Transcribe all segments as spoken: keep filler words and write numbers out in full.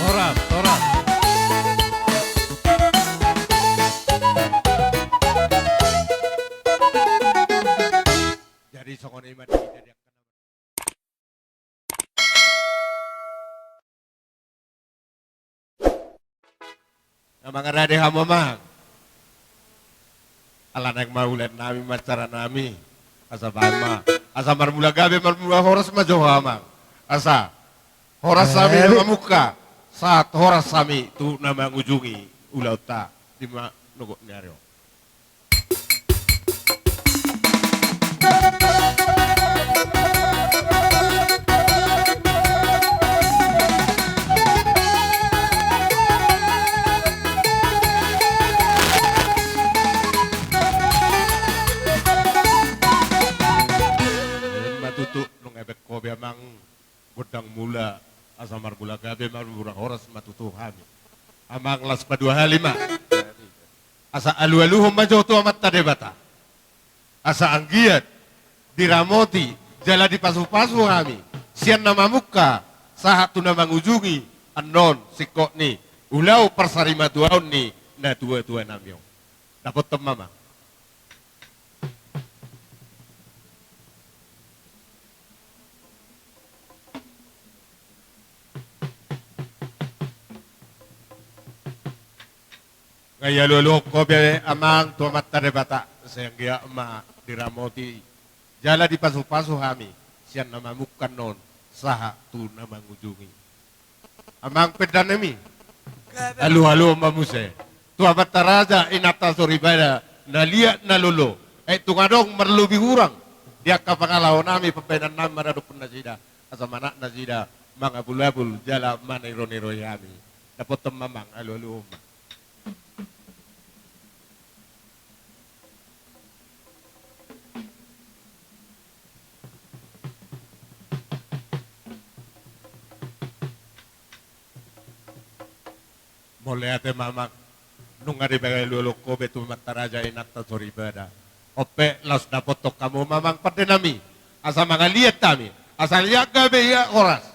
Horas, horas. Jadi songon i ma di hita di angka na Na mangarade hamu amang. Ala naeng ma ulaon nami ma acara nami. Asa baen ma. Asa marmula gabe marmula horas ma jo ho amang. Asa horas hami na mamungka. Sahat horas hami tu na mangujungi ulaonta di manogot ni ari on. Ima tutu nunga baen ho be amang. Gondang mula, asa marmula gabe marmula horas ma tutu hami. Amang, las paduahali ma. Asa alualuhon ma jo tu Amanta Debata. Asa anggiat diramoti jala dipasupasu hami sian na mamungka sahat tu na mangujungi annon singkop ni ulaon parsarimatuaon ni natuatua nami on. Dapothon ma amang. Nga dialualuhon ho be amang tu Amanta Debata, sai anggiat ma diramoti jala dipasupasu hami sian na mamungka annon sahat tu na mangujungi. Amang pandenami, alualuhon ma muse tu amanta raja inanta soripada na liat na lolo, ai tung adong marlobi hurang di angka pangalaho nami pambahenan nami maradophon nasida, asa manat nasida mangabulabul jala manaironairoi hami. Dapothon ma amang, alualuhon ma. Mauliate ma amang, nunga dialualuhon ho be tu amanta raja inanta soripada. On pe laos dapothon hamu ma amang pandenami, asa mangaliat hami, asa liat gabe ia horas.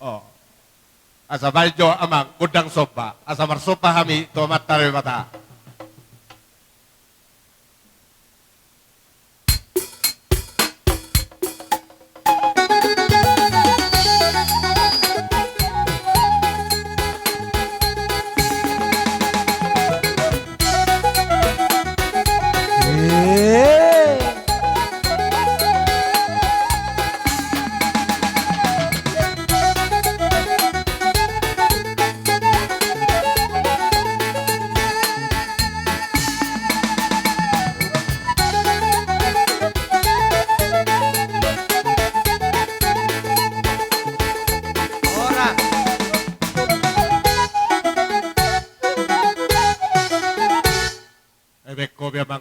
O. Asa baen jo amang gondang somba, asa marsomba hami tu Amanta Debata.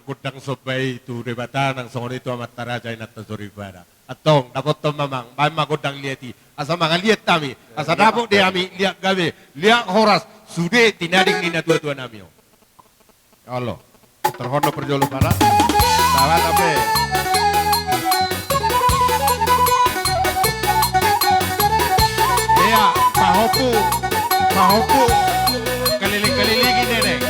gondang somba i tu Debata, nang songon i tu amanta raja, inanta soripada. Antong, dapothon ma amang, baen ma gondang liat i. Asa mangaliat hami, asa dapot di hami liat gabe, liat horas, sude tinading ni natuatua nami on. Olo. Torhon do parjolo pala. Sahat hape. Ia, pahompu, pahompu. Keliling-kelilingi, Nenek.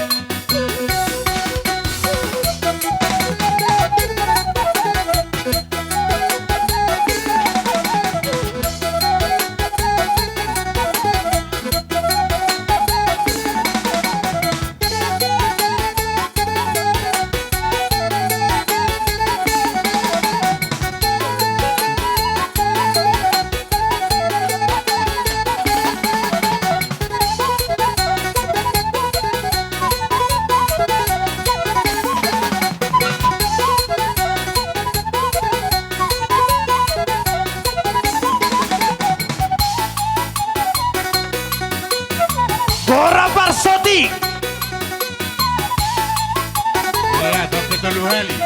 Gora Parsoti. Ia, sampe tolu hali.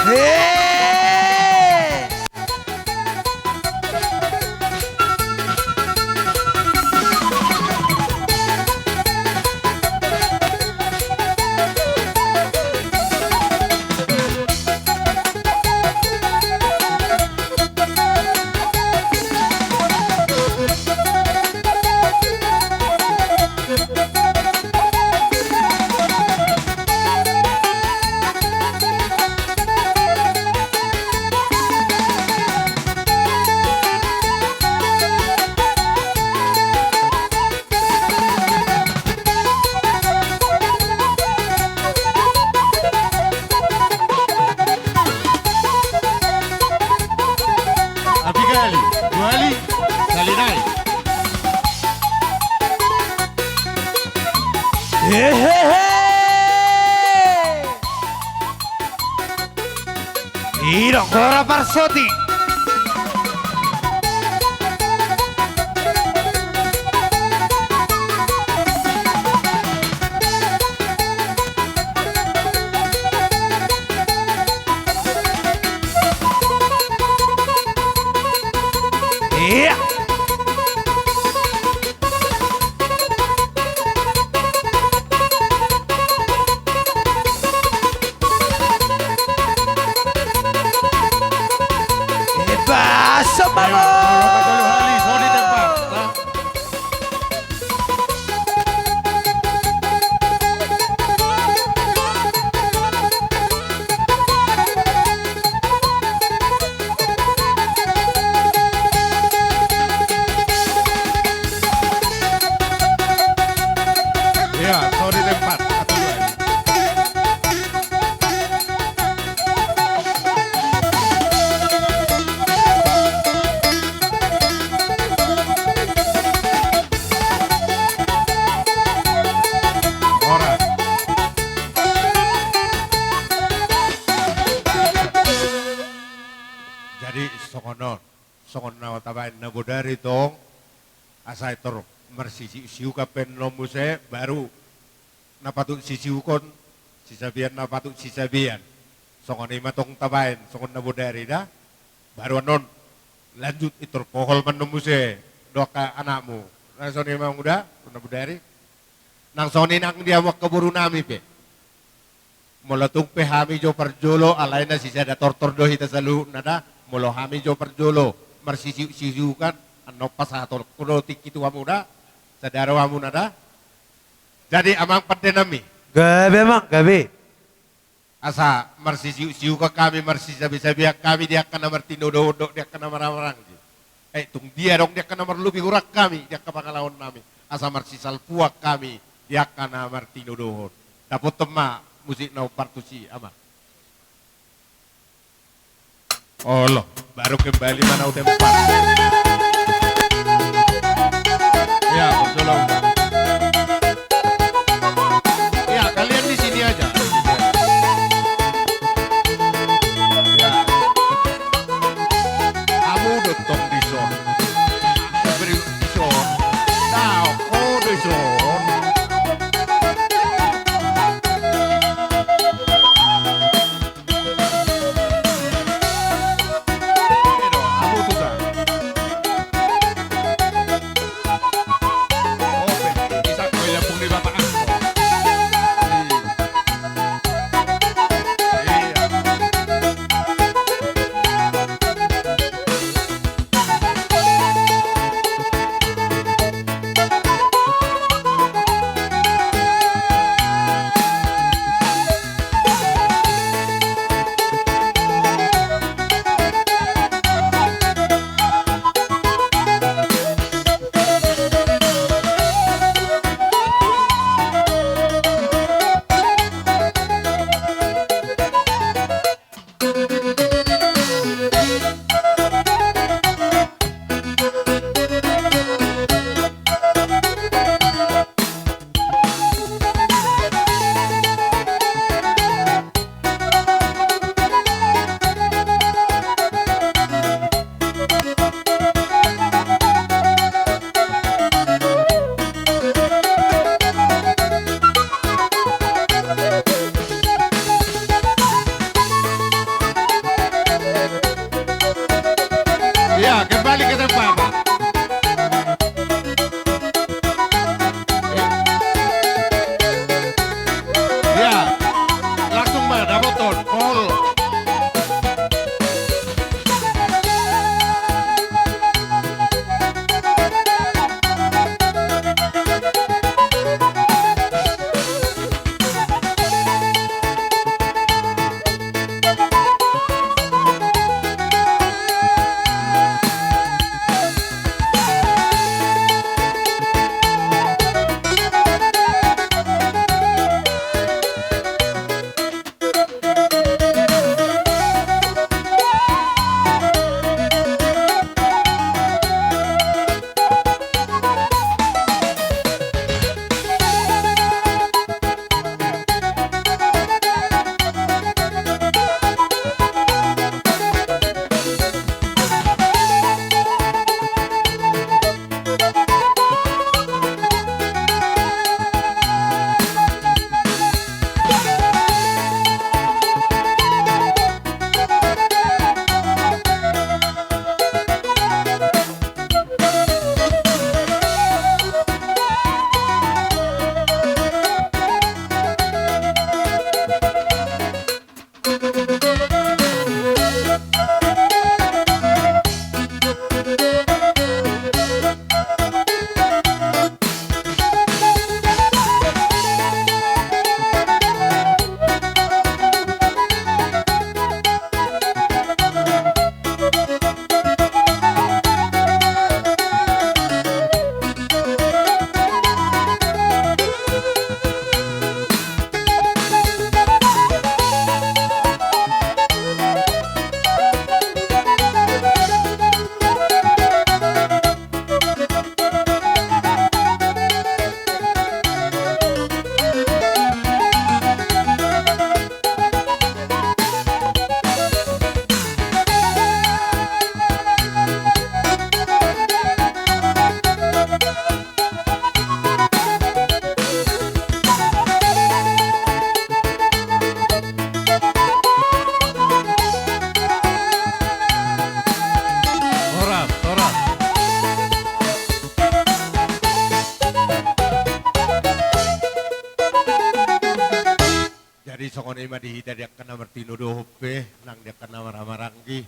Hei. Api kali, dua kali, kali nai. Hehehe. Ino, Gora Parsoti. Ia. Eba, semangat. Ia, so di tempat, satu, dua. Horas. Jadi songon on, songon na tabaen na bodari tong, asa i tor marsisiuksiukan pe annon muse, baru na patut sisiukon, sisabean na patut sisabean. Songon i ma tong tabaen, songon na bodari da. Baru annon lanjut i tor pohol ma annon muse, dohot angka anakmu. Nang songon i ma muse da, songon na bodari. Nang songon i nang di hamu angka boru nami pe. Molo tung pe hami jo parjolo, alai na sisada tortor do hita saluhutna da. Molo hami jo parjolo marsisiuksiukan, annon pasahatonku do tingki tu hamu da, sadari on hamuna da. Jadi amang pande nami. Gabe amang, gabe. Asa marsisiuksiukan hami, marsisabesabean hami di angka na martinodohon dohot di angka na marhahamaranggi. Eh, tung dia adong di angka na marlobi hurang hami di angka pangalaho nami, asa marsisalpuan hami di angka na martinodohon. Dapothon ma musik na hombar tusi, amang. Olo, baru kembali mana udah empat. Ya, betul, Bang. Ya, kalian di sini aja. Ya. Kamu dotong di son. Beri son. Tahu, oh, di son. Martinodohon pe nang di angka na marhahamaranggi,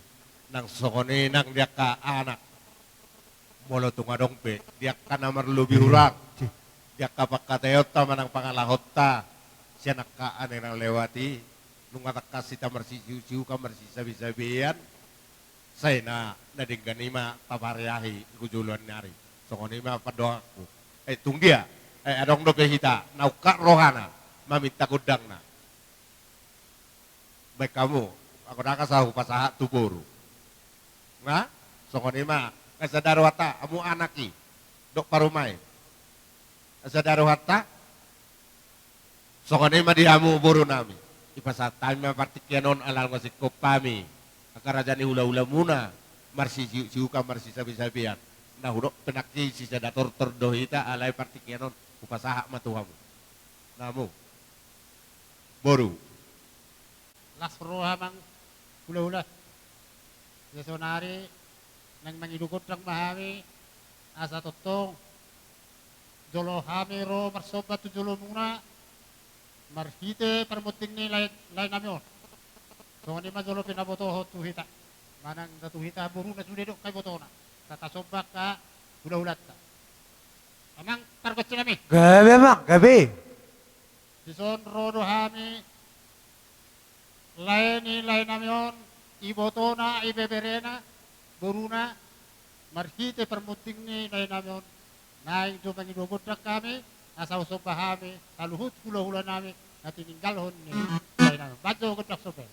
nang songon i nang di angka anak. Molo tung adong pe di angka na marlobi hurang, di angka pangkataionta manang pangalahonta sian angka ari na lewat i, nunga tangkas hita marsisiuksiukan, marsisabesabean, sai na, na denggan i ma tapariahi tu joloan ni ari. Songon i ma pandohanku. Eh, tung dia, eh, adong dope hita na ungkap rohana maminta gondangna. Baen hamu, anggo ndang, asa hupasahat tu boru. Nga, songon i ma, nga sada rohanta, hamu anak i dohot parumaen. Nga sada rohanta. Songon i ma di hamu borunami. Dipasahat hami ma partingkian on ala nunga singkop hami, angka raja ni hulahulamuna, marsisiuksiukan, marsisabesabean. Na hudok pe nangkin sisada tortor do hita, alai partingkian on hupasahat ma tu hamu. Hamu boru. Las roha, amang hulahula. Ia saonari naeng mangido gondang ma hami, asa tongtong jolo hami ro marsomba tu jolomuna marhite parmunding ni lae, laenami on. Songon i ma jolo pinabotohon tu hita, manang na tu hita boruna sude dohot angka ibotona. Tasomba angka hulahulanta. Amang pargonsinami. Gabe, amang, gabe. Dison ro do hami, lae ni laenami on, ibotona, ibeberena, boruna, marhite parmunding ni laenami on, naeng jo mangido gondang hami, asa husomba hami saluhut hulahulanami na tininggalhon ni laenami on. Baen jo gondang somba.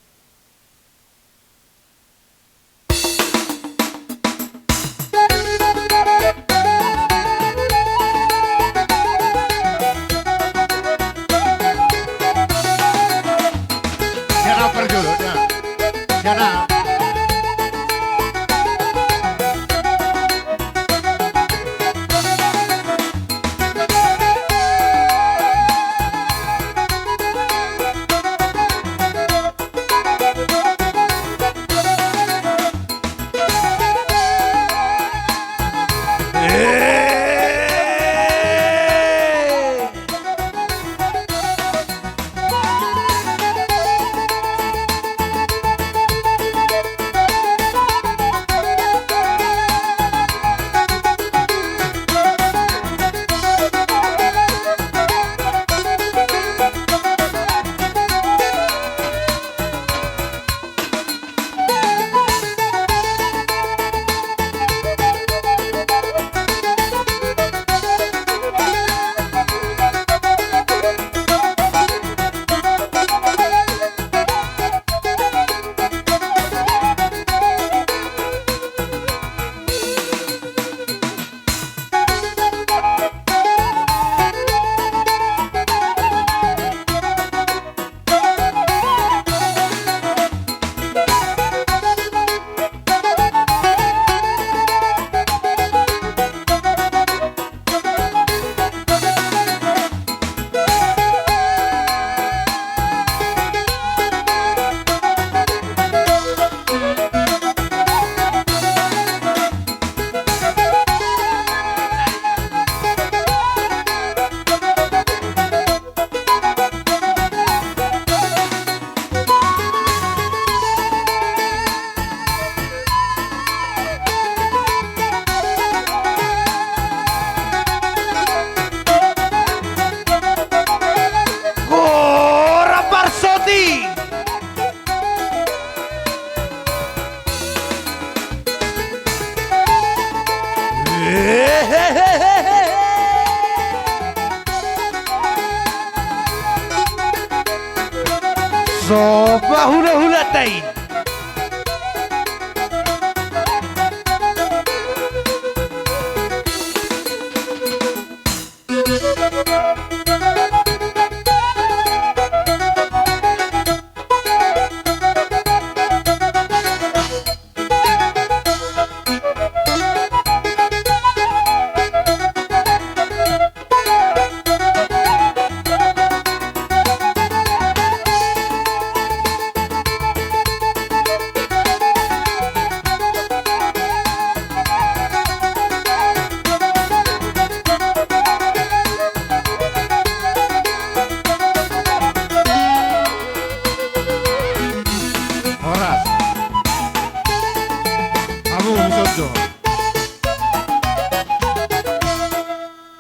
Gora parsoti. Somba hulahulanta i. Hamu ison jo.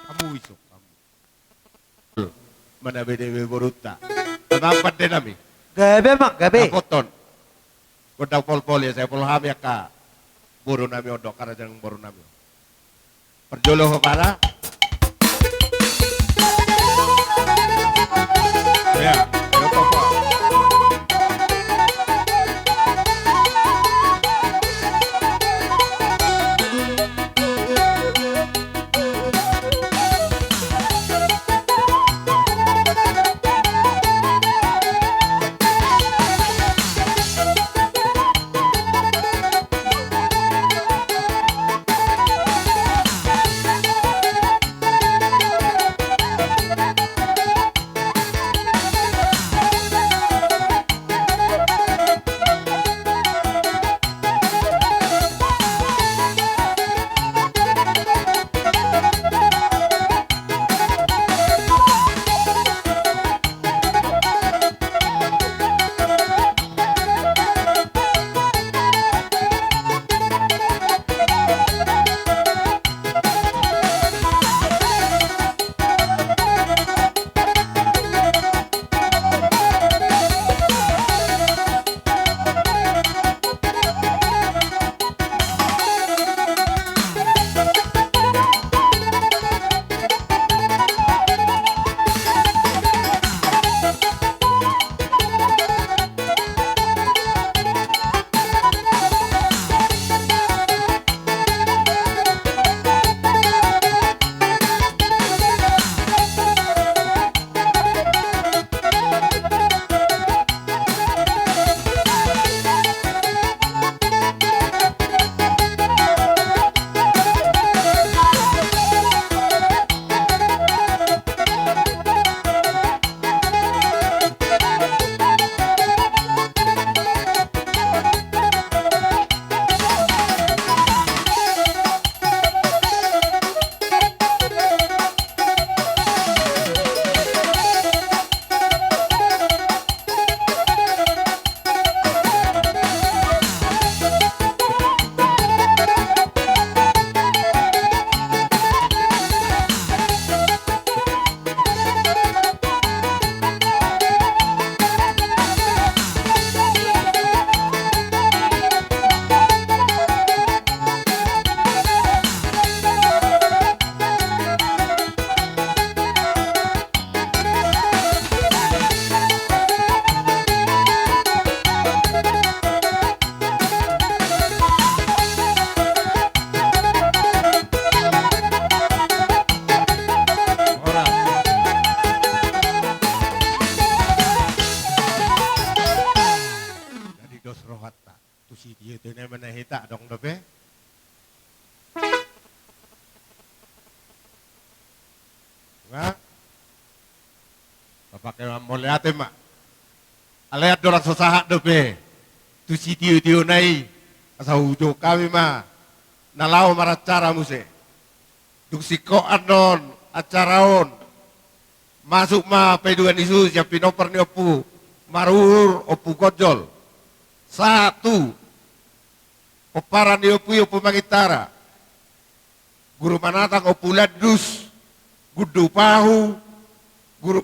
Hamu ison. Mana bede be borunta. Amang pande nami. Gabe, amang, gabe. Dapothon. Gondang polpol ya, sai pol hami angka boru nami on dohot angka raja ni boru nami on. Parjolo ho bara. Ya, ya, apa-apa. Horas. Jadi dos rohanta. Tu sitio-tio nai ma na hita adong dope. Nga. Bapake ma mauliate ma. Alai andorang so sahat dope. Tu sitio-tio nai. Asa hujou hami ma. Na laho maracara muse. Dung singkop annon acara on. Masuk ma paidua ni suhut sian pinompar ni Ompu Maruhur, Ompu Gonjol. Sahat tu pomparan ni ompu i, Ompu Mangintara. Guru Manatang, Ompu Landus, Gundu Pahu, Guru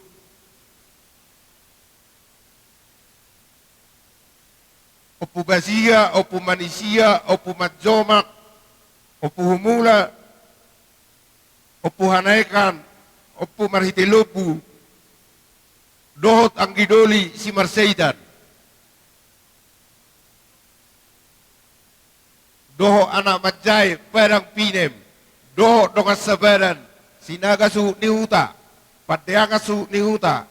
Ompu Basiga, Ompu Manisia, Ompu Manjomak, Ompu Humula, Ompu Hanaekan, Ompu Marhite Lombu, dohot anggi doli Simarseitan. Dohot anak manjae Padang Pinem, dohot dongan sabadan Sinaga suhut ni huta, Pandeangan suhut ni huta.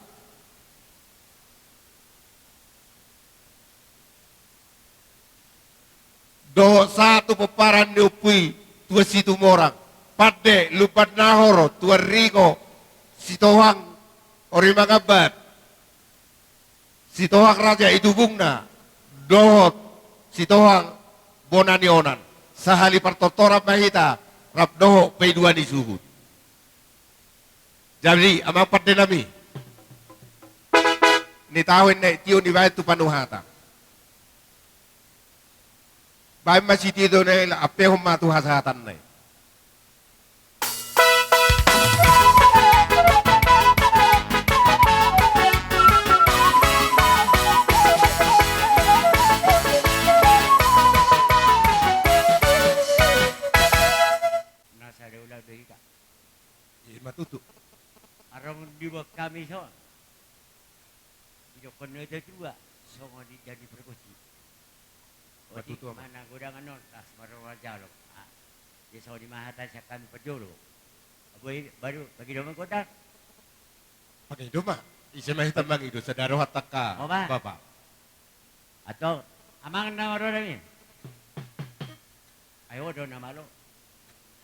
Dohot sahat tu pomparan ni ompu i, Tuan Situmorang, Pande Lumban Nahor, Tuan Ringo Sitohang, Ori Mangambat, Sitohang Raja Itubungna, dohot Sitohang bona ni onan. Sahali partortoran ma hita rap dohot paidua ni suhut. Jadi, amang pande nami, ni tahu enne tio ni baen tu panuhatan. Baen ma sitio na i, ampehon ma tu hasahatanna i. Na sada ulaon do hita. Ima tutu. Adong diboan hami son. Didokkon ni natuatua songon i, jadi perkusi. Otik ma na godangan on, las ma ro na jalo. Jadi songon i ma hata sian hami parjolo. Boi, baru pangido ma gondang. Pangido ma. Ise ma hita mangido, sada roha tangka. Bapa. Antong, amang na marorang i. Ai ho do na malo.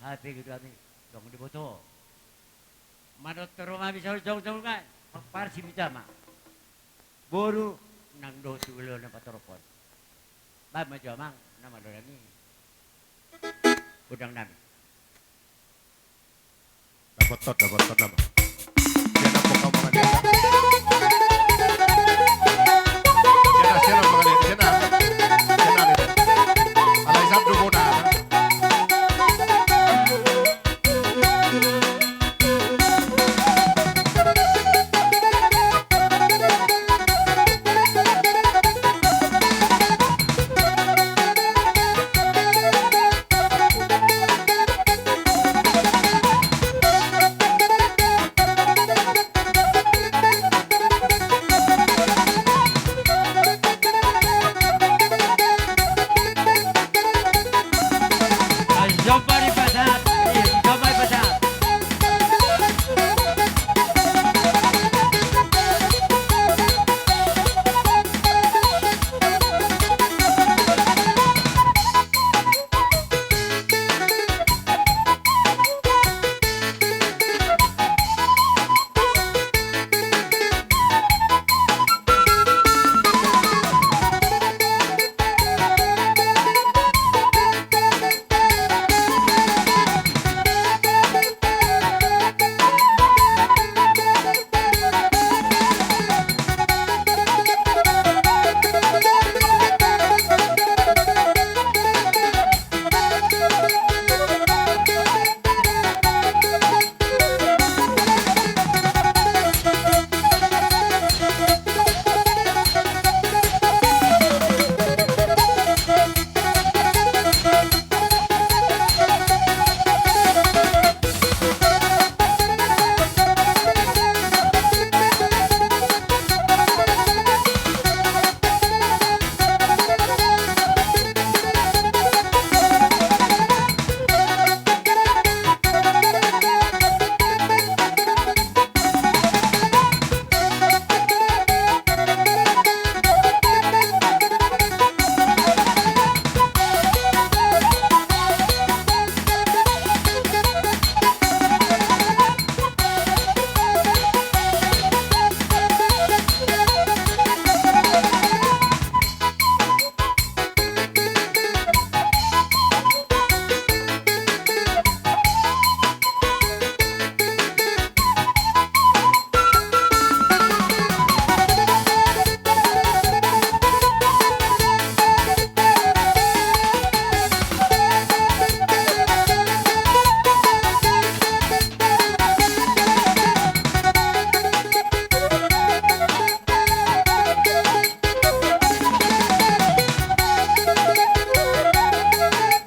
Hape gitu hami. Tong diboto. Manortor ma bisa jongjong ma. Parsi bisa ma. Boru nang dohot tu gelo na patorop on. Baen ma jo amang na malo nami. Gondang nami. Dapothon, dapothon nama. Dia na pokal mangaliat. Dia na, dia na mangaliat, dia na. Dia na, dia na. Alai satu bona.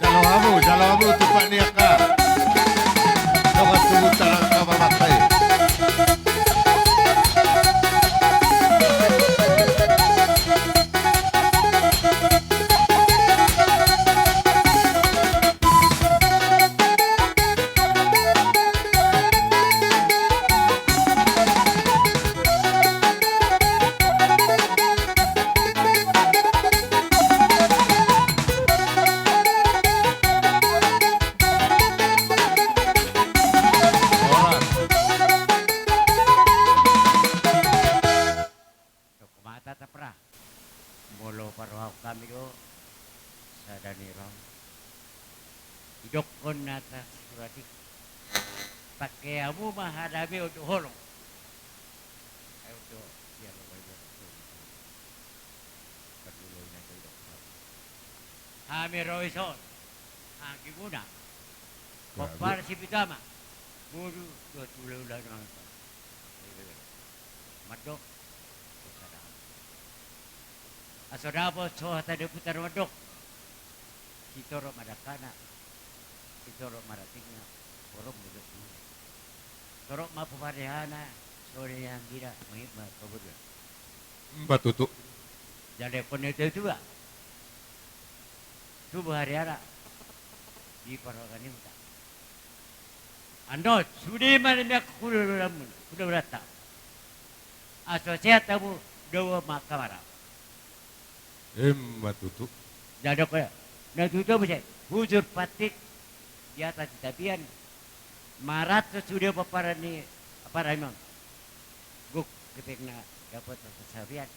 Jalo hamu, jalo hamu tumpak ni angka. Dongan tubu tarang kabar matai. Molo parohahon hami do sada ni roha. Didokkon na tarsurat i, pangkeamu ma hadameon dohot holong. Ai on do, ia lo, ia lo. Parjolo i na didok hami. Hami ro dison, anggimuna, pompar Sipitama, boru dohot hulahula na mandok. Aso dapot so hata ni ompunta na mandok: Sitorop ma dangkana, sitorop ma rantingna, porong ma jokna. Torop ma pomparanna, songon i anggina, mangihut ma panggoruan. Emma tutu. Jala ingkon na tua-tua, tubu hariara di parrohahon ni huta. Andon, sude ma na niangkon hulahulanta, hulahulanta, aso sehat hamu, dao ma angka mara. Emma tutu. Jala didok na tutu muse: Hujur pantik di atas ni tapian, maranto sude pomparan ni, pomparan on. Gok hepengna dapot hasaurian,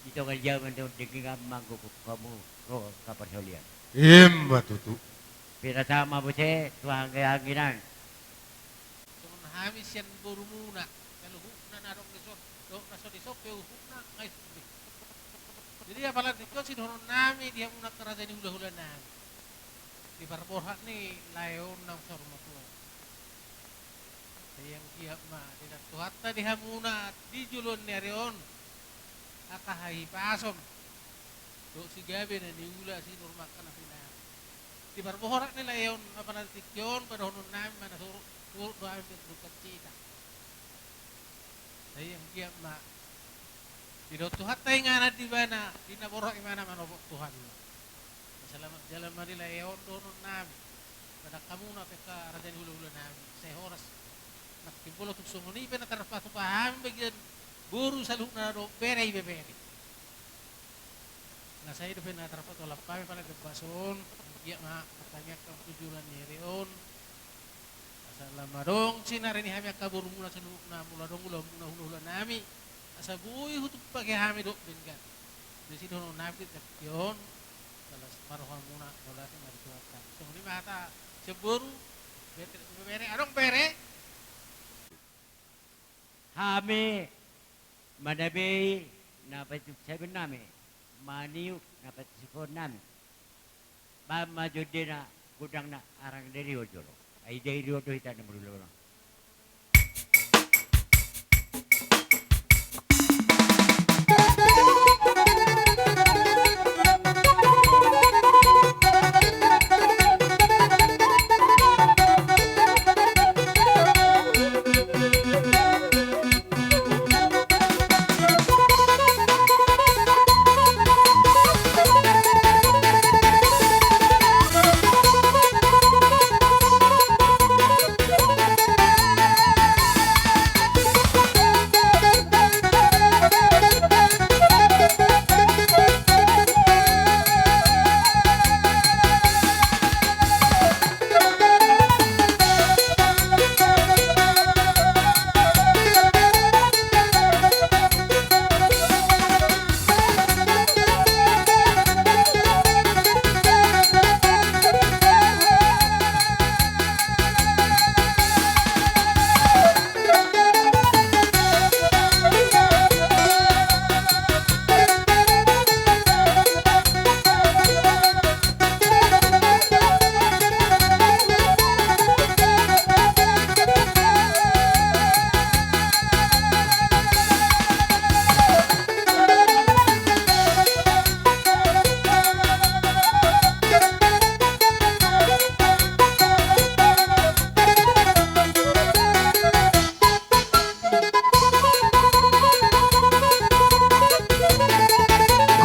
di tonga ni jabu on denggan manggogop hamu ro angka parsaulian. Emma tutu. Pinasahat ma muse tu anggi-anggi nami. Songon hami sian borumuna, saluhutna na adong dison, dohot na so dison pe huhutna, nga i sude. Jadi apala tingki on sidohonon nami di hamuna angka raja ni hulahula nami, di parborhat ni lae on naung saur matua on. Sai anggiat ma didok Tuhanta di hamuna di joloan ni ari on angka hahipason dohot sigabe na niula, sinur ma angka na pinahan. Di parborhat ni lae on, apala tingki on, padohonon nami ma na surut, surut do hami berduka cita. Sai anggiat ma didok Tuhanta inganan di ibana, di na borhat ibana manopot Tuhan. Selamat jalan ma di lae on dohonon nami. Padang hamuna pe angka raja ni hulahula nami, sai horas. Nangkin molo tung songon i pe na tarpatupa hami bagian boru saluhutna dohot bere, ibebere. Nga sai dope na tarpatupa hami pala debas on, anggiat ma martangiang hami tu joloan ni ari on. Asa lam adong sinari ni hami angka borumuna saluhutna, molo adong ulaonmuna hulahula nami, asa boi hutumpaki hami dohot denggan. Di sidohonon nami di tingki on, jala marroha muna mauliate ma di Tuhanta. Songon i ma hata sian boru, bere, bere, adong bere. Hami manabei na pajusaben nami, maniuk na pajusaben nami. Baen ma jondena, gondangna, arang dari ojolo. Ai dari odo hita na mulu.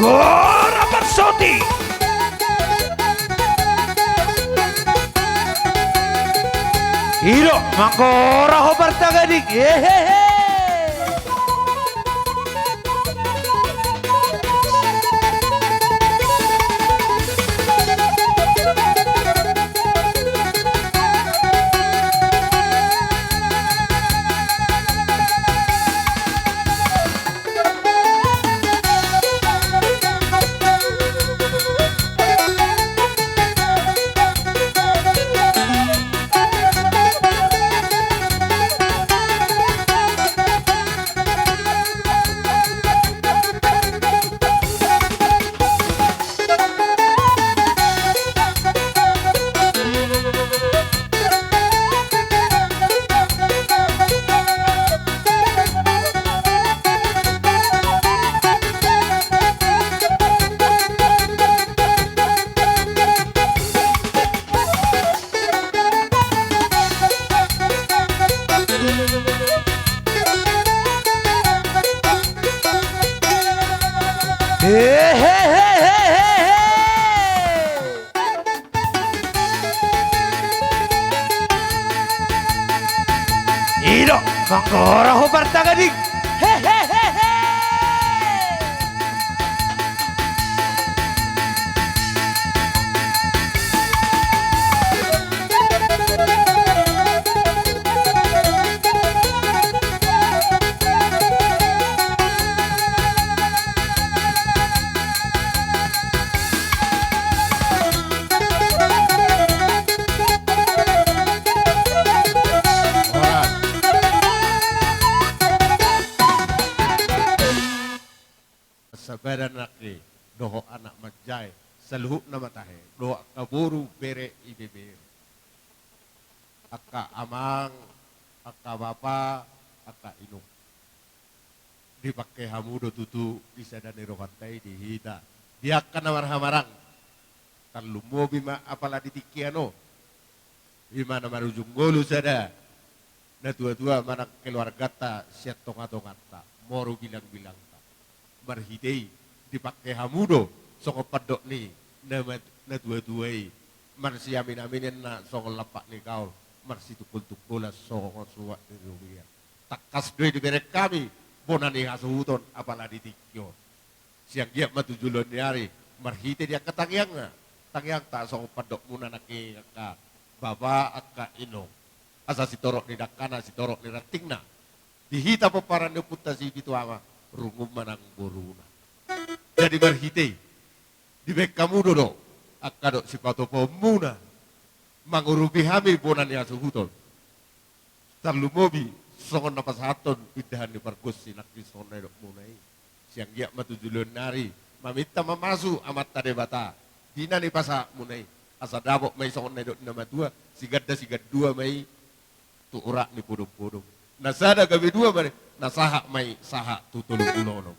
Gora parsoti. I do manggora ho partagading. Hehehe. Manggora ho partangading. Hehehehe. Sabadan nangkin dohot anak manjae, saluhutna ma tahe dohot angka boru bere ibebere, angka amang, angka bapa, angka inong. Dipangke hamu do tutu di sada ni rohanta i di hita, di angka na marhamarang. Tarlumobi ma apala di tingki on, i ma na marujung ngolu sada natuatua manang keluarganta sian tongatonganta, moru bilangbilangta. Marhite i dipangke hamu do songon pandok ni na mat-, natuatua i, marsiaminaminan na songon lampak ni kaol, marsitungkoltungkolan songon suak ni robean. Tangkas do i dibereng hami bona ni hasuhuton apala di tingki on. Sian giat ma tu joloan ni ari, marhite di angka tangiangna, tangiangta songon pandokmuna nangkin angka bapa, angka inong, asa sitorop ni dangkana, sitorop ni rantingna, di hita pomparan ni ompunta si Pitu Ama, rungun manang boruna. Jadi marhite i dibereng hamu do do angka dok sipatupaonmuna mangurupi hami bona ni hasuhuton. Tarlumobi songon na pasahathon pindahan ni pargonsi nangkin songon na nidokmuna i. Sian giat ma tu joloan ni ari, maminta mamasu Amanta Debata di na nipasahatmuna i, asa dapot ma i songon na nidok ni na matua, siganda sigandua ma i tu urat ni podompodom. Na sada gabe dua ma i, na sahat ma i sahat tu tolu pulu onom.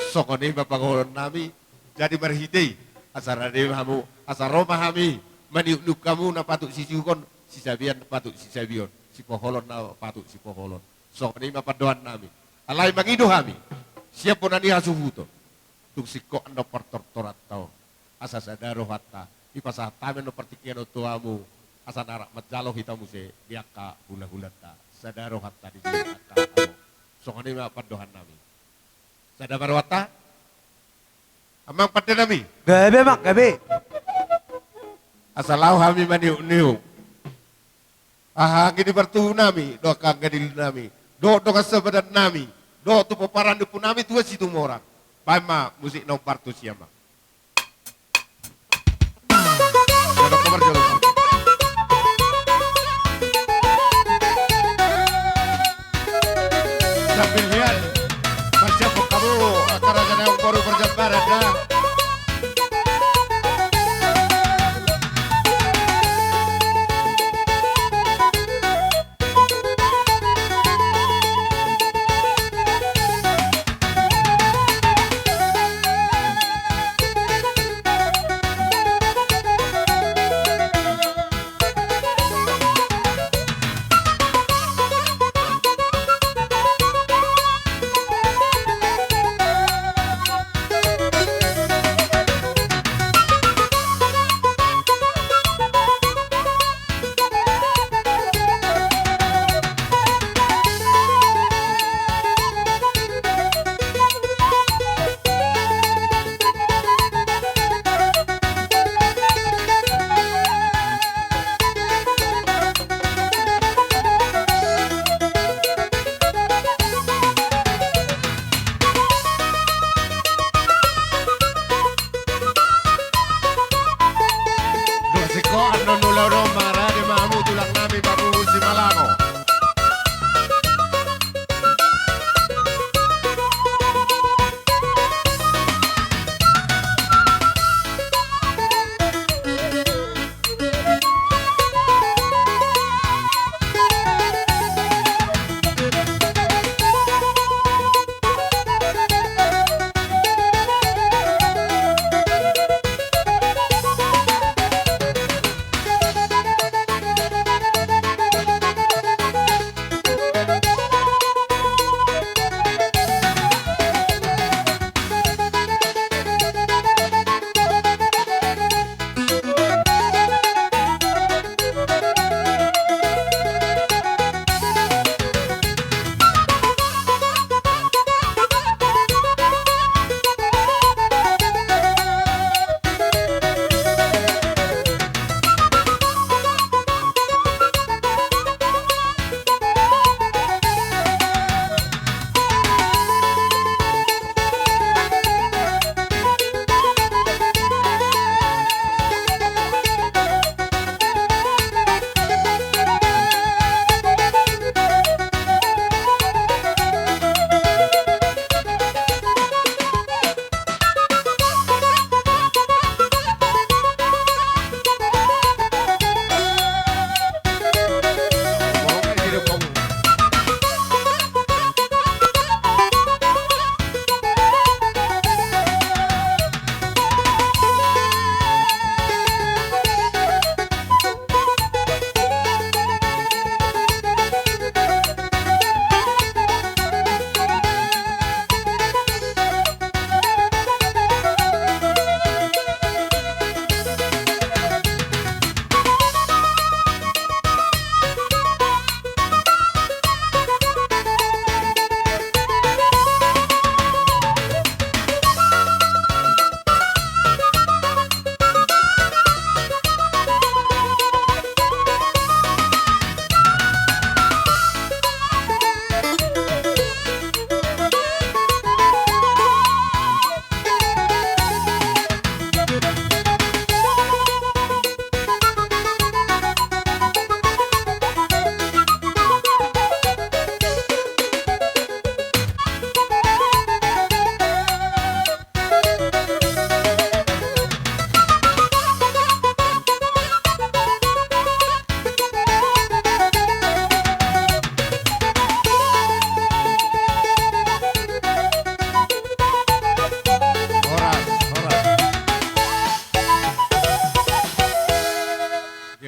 Songon i ma pangomohon nami. Jadi marhite i, asa rade hamu, asa ro ma hami maniukniuk hamu na patut siukon, sisabean na patut sisabeon, sipoholon na patut sipoholon. Songon i ma pandohan nami. Alai mangido hami sian bona ni hasuhuton, tung singkop annon partortoranta on, asa sada rohanta dipasahat hami annon partingkian on tu hamu, asa na rap manjalo hita muse di angka hulahulanta. Sada rohanta di angka amo. Songon i ma pandohan nami. Sada ma rohanta, amang pande nami? Gabe, amang, gabe. Asa laho hami maniukniuk haha anggi ni partubu nami dohot angka angga ni lili nami dohot dongan sabadan nami dohot tu pomparan ni ompu nami Tua Situmorang. Baen ma musik na umpartus i, amang. Sambil hian, marsiap hamu angka raja na umboru parjambaran da.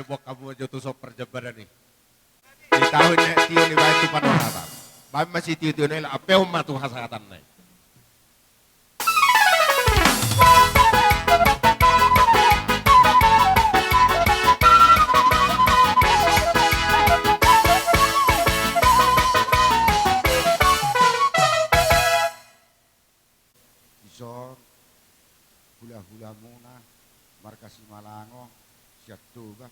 Buat hamu ma jo tu son parjambaran i. Di taon na tio ni baen tu panorata. Baen ma sitio-tio na i, laos peon ma tu hasahatanna i. Dison, hula-hulamuna, marga Simalango, sian Toba.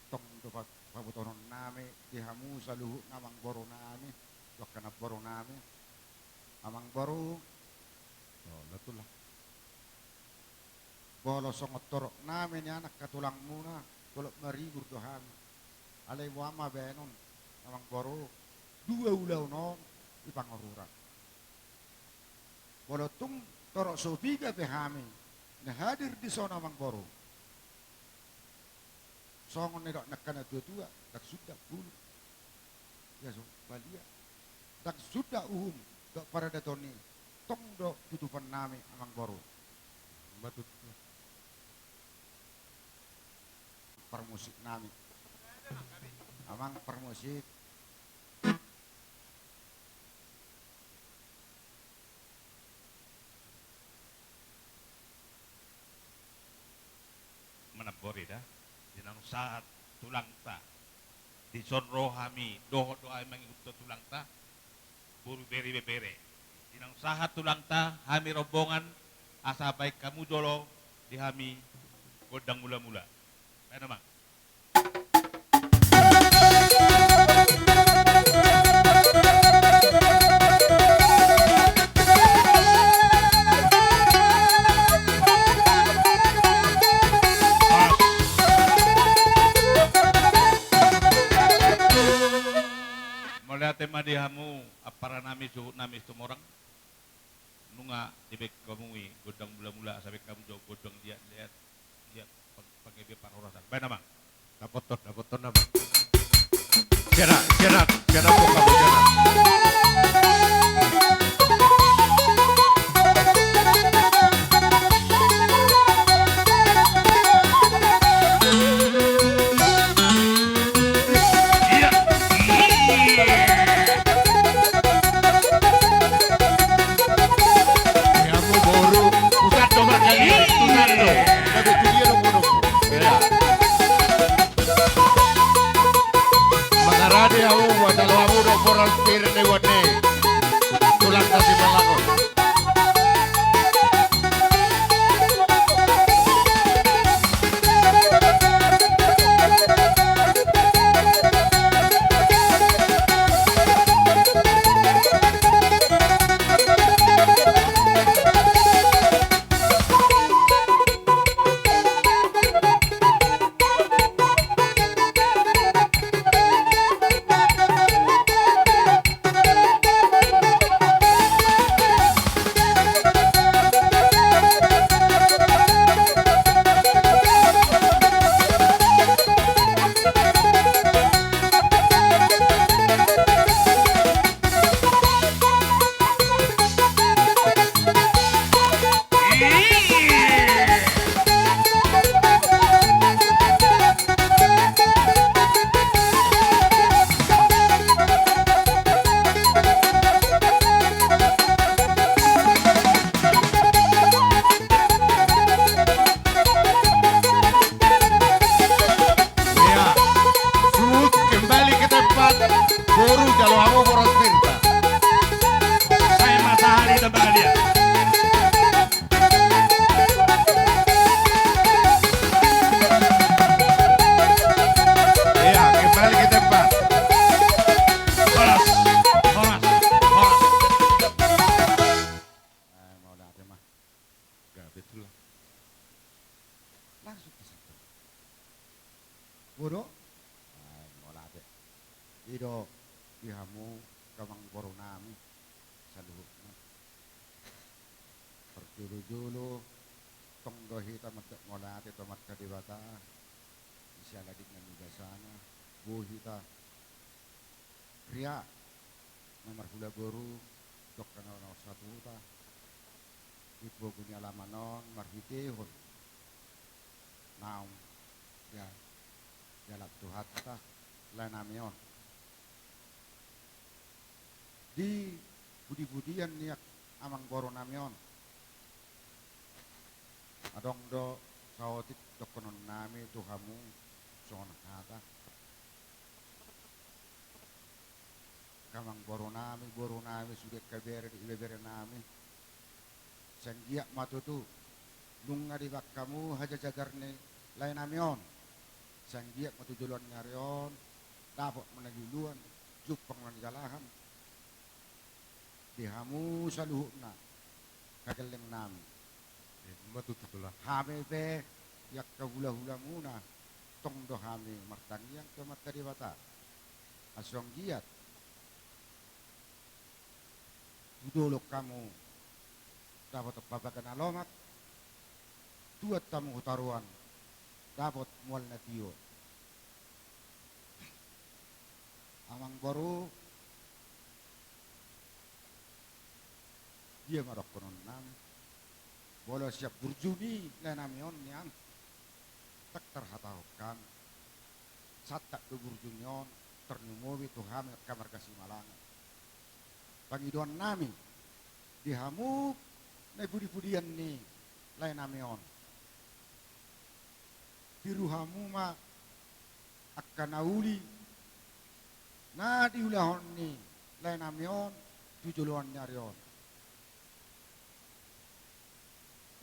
Tong do pa-, pabotohononnami di hamu saluhutna amangborunami, dohot namborunami. Amangboru. Oh, na tulang. Molo songon torop nami nian angka tulangmuna, tolhas maribur do hami. Alai boha ma baenon, amangboru, dua ulaon on di Pangururan. Molo tung torop so piga pe hami na hadir dison, amangboru, songon nidok ni angka na tua-tua, ndang suda bulung, ia so, balia, ndang suda uhum dohot paradaton i, tong do tutupannami, amangboru. Ima tutu. Parmusik nami. Amang parmusik. Manambori da, di naung sahat tulangta. Dison ro hami, dohot do hami mangihuthon tulangta, boru, bere, ibebere. Di naung sahat tulangta, hami rombongan, asa baen hamu jolo di hami gondang mula-mula. Baen, amang. Mauliate ma di hamu, amparanami, suhutnami Situmorang. Nunga dibaen hamu i gondang mula-mula, asa baen hamu jo gondang liat-liat, liat pang-, panggabean parhorasan. Baen, amang. Dapothon, dapothon, amang. Sian, sian, sian, sian. Ia. Ia, hamu boru, pusat do markali, pusat do. Tapi tu dia do boru. Ia. Mangarade hamu, buat jalo hamu do boras piring ni buat ni. Tulang kasih malangon. Ia, suhut kembali ke tempat, boru jalo hamu boras pirta. Sai ma sahali tambah kalian. Ia, kembali ke tempat. Horas, horas, horas. Ai, mauliate ma. Gabe tulang. Langsung ke situ. Boru? Ai, mauliate. I do di hamu, amangborunami saluhutna. Parjolo-jolo, tong do hita mandok mauliate tu Amanta Debata, di siala dingin ni basana, boi hita riak na marhula boru, dohot na marsatuhuta, di pogu ni alaman on marhitehon naung Ia, jala Tuhanta, lae nami on. Di pudipudian ni amangboru nami on, adong do saotik dohonon nami tu hamu songon hata. Angka amangboru nami, boru nami, sude angka bere dohot ibebere nami. Sai anggiat ma tutu nunga dibahen hamu hajajagar ni lae nami on. Sai anggiat ma tu joloan ni ari on dapot ma na niluluan, jumpang ma na nijalahan di hamu saluhutna, angka gelleng nami. Ima tutu, Tulang. Hami pe, angka hulahulamuna, tong do hami martangiang tu Amanta Debata, asa anggiat tu dolok hamu dapot papaga na lomak, tuat hamu hutaruan dapot mual na tio. Amangboru, dia ma dohonon nami? Molo sian burju ni lae nami on nian, ndang tarhatahon hami. Santabi burju ni on, tarlumobi tu hami angka marga Simalangan. Pangidoan nami di hamu na pudipudian ni lae nami on, tiru hamu ma angka na uli na diulahon ni lae nami on tu joloan ni ari on.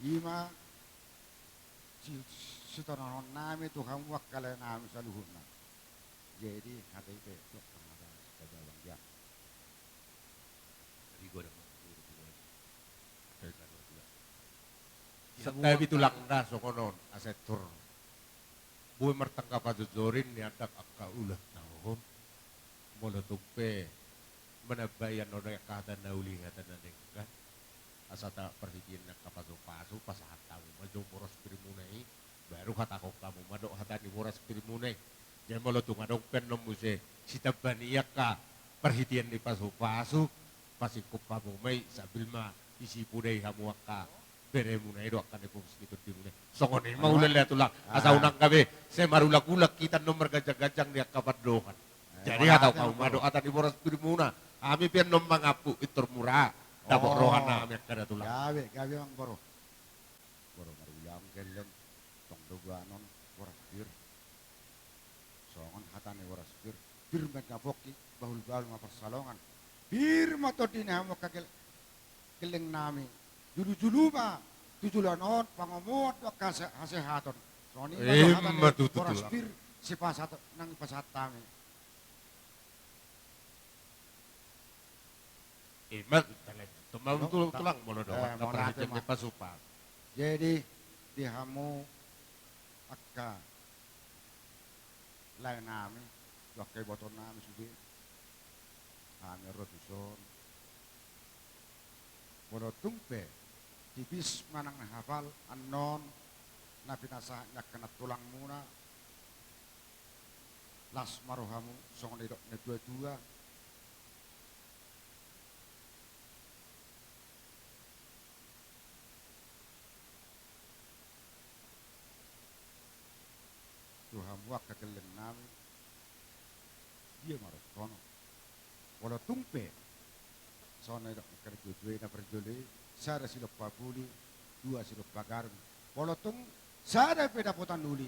Ima si-, sitaonon nami tu hamu angka lae nami saluhutna. Jadi hata i pe, dok ma hata sitabi, Bang, ya. Tadi gua ada mau. Santabi, Tulang, da songon on, asa tor boi martangkas pajojorin ni andang angka ulaonta on. Molo tung pe manambai annon angka hata na uli, hata na denggan, asa taparhitean ni angka pasupasu, pasahat hamu ma jo boras pirmuna i, baru hatahon hamu ma dohot hata ni boras pirmuna i. Jadi molo tung adong pe annon muse sitamba ni angka parhitean ni pasupasu, pasingkop hamu ma i sambil ma disi podai hamu angka beremuna i dohot angka na ipompus ni tondimuna i. Songon i ma ulaon, Tulang. Asa unang gabe sai marulangullang hita annon marganjangganjang di angka pandohan. Jadi hatahon hamu ma dohot hata ni boras pirmuna. Hami pe annon mangampu pintor mura dapot roha nami angka da, Tulang. Gabe, gabe, Amangboru. Boru Marulang, gelleng, tong do ganon boras pir. Songon hata ni boras pir, pir ma na pongki, bahulbahul ma pansalongan. Pir ma tondi ni hamu angka gel-, gelleng nami. Julujulu ma tu joloan on pangomoan dohot hase-, hasehaton. Songon i ma dohot hata ni boras pir, sipasahat nang pasahat hami. Ima, Tulang, molo adong angka parhitean ni pasupasu. Jadi di hamu angka lae nami, angka iboto nami sude, hami ro tuson. Molo tung pe tipis manang hapal annon na pinasahat ni angka nantulangmuna, las ma rohamu songon nidok ni natuatua. Tu hamu angka gelleng nami, dia ma dohonon? Molo tung pe songon na nidok ni angka natuatua i, na parjolo i, sada silompa puli, dua silompa garing. Molo tung sada pe dapotan uli,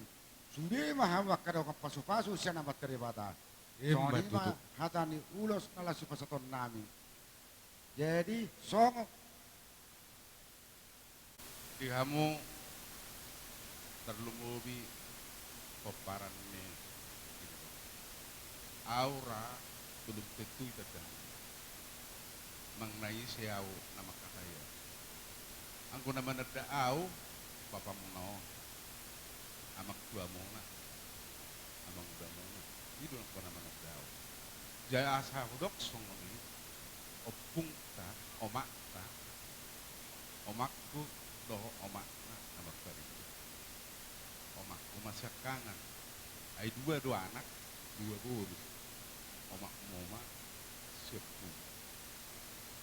sude ma hamu angka dongan pasupasu sian Amanta Debata. Songon i ma hata ni ulos na laos sipasahaton nami. Jadi songon di hamu tarlumobi pomparan ni Ginjang. Ahu ra, belum tentu ditanda hamu. Manang na ise ahu na mangkatai on. Anggo na mananda ahu, bapamuna on, amangtuamuna, amangudamuna. I do anggo na mananda ahu. Jadi asa hudok songon i, ompungta, omakta, omakku dohot omakna na marparindahan. Omakku ma siangkangan. Ai dua do anak, dua boru. Omakmu ma sian pungu.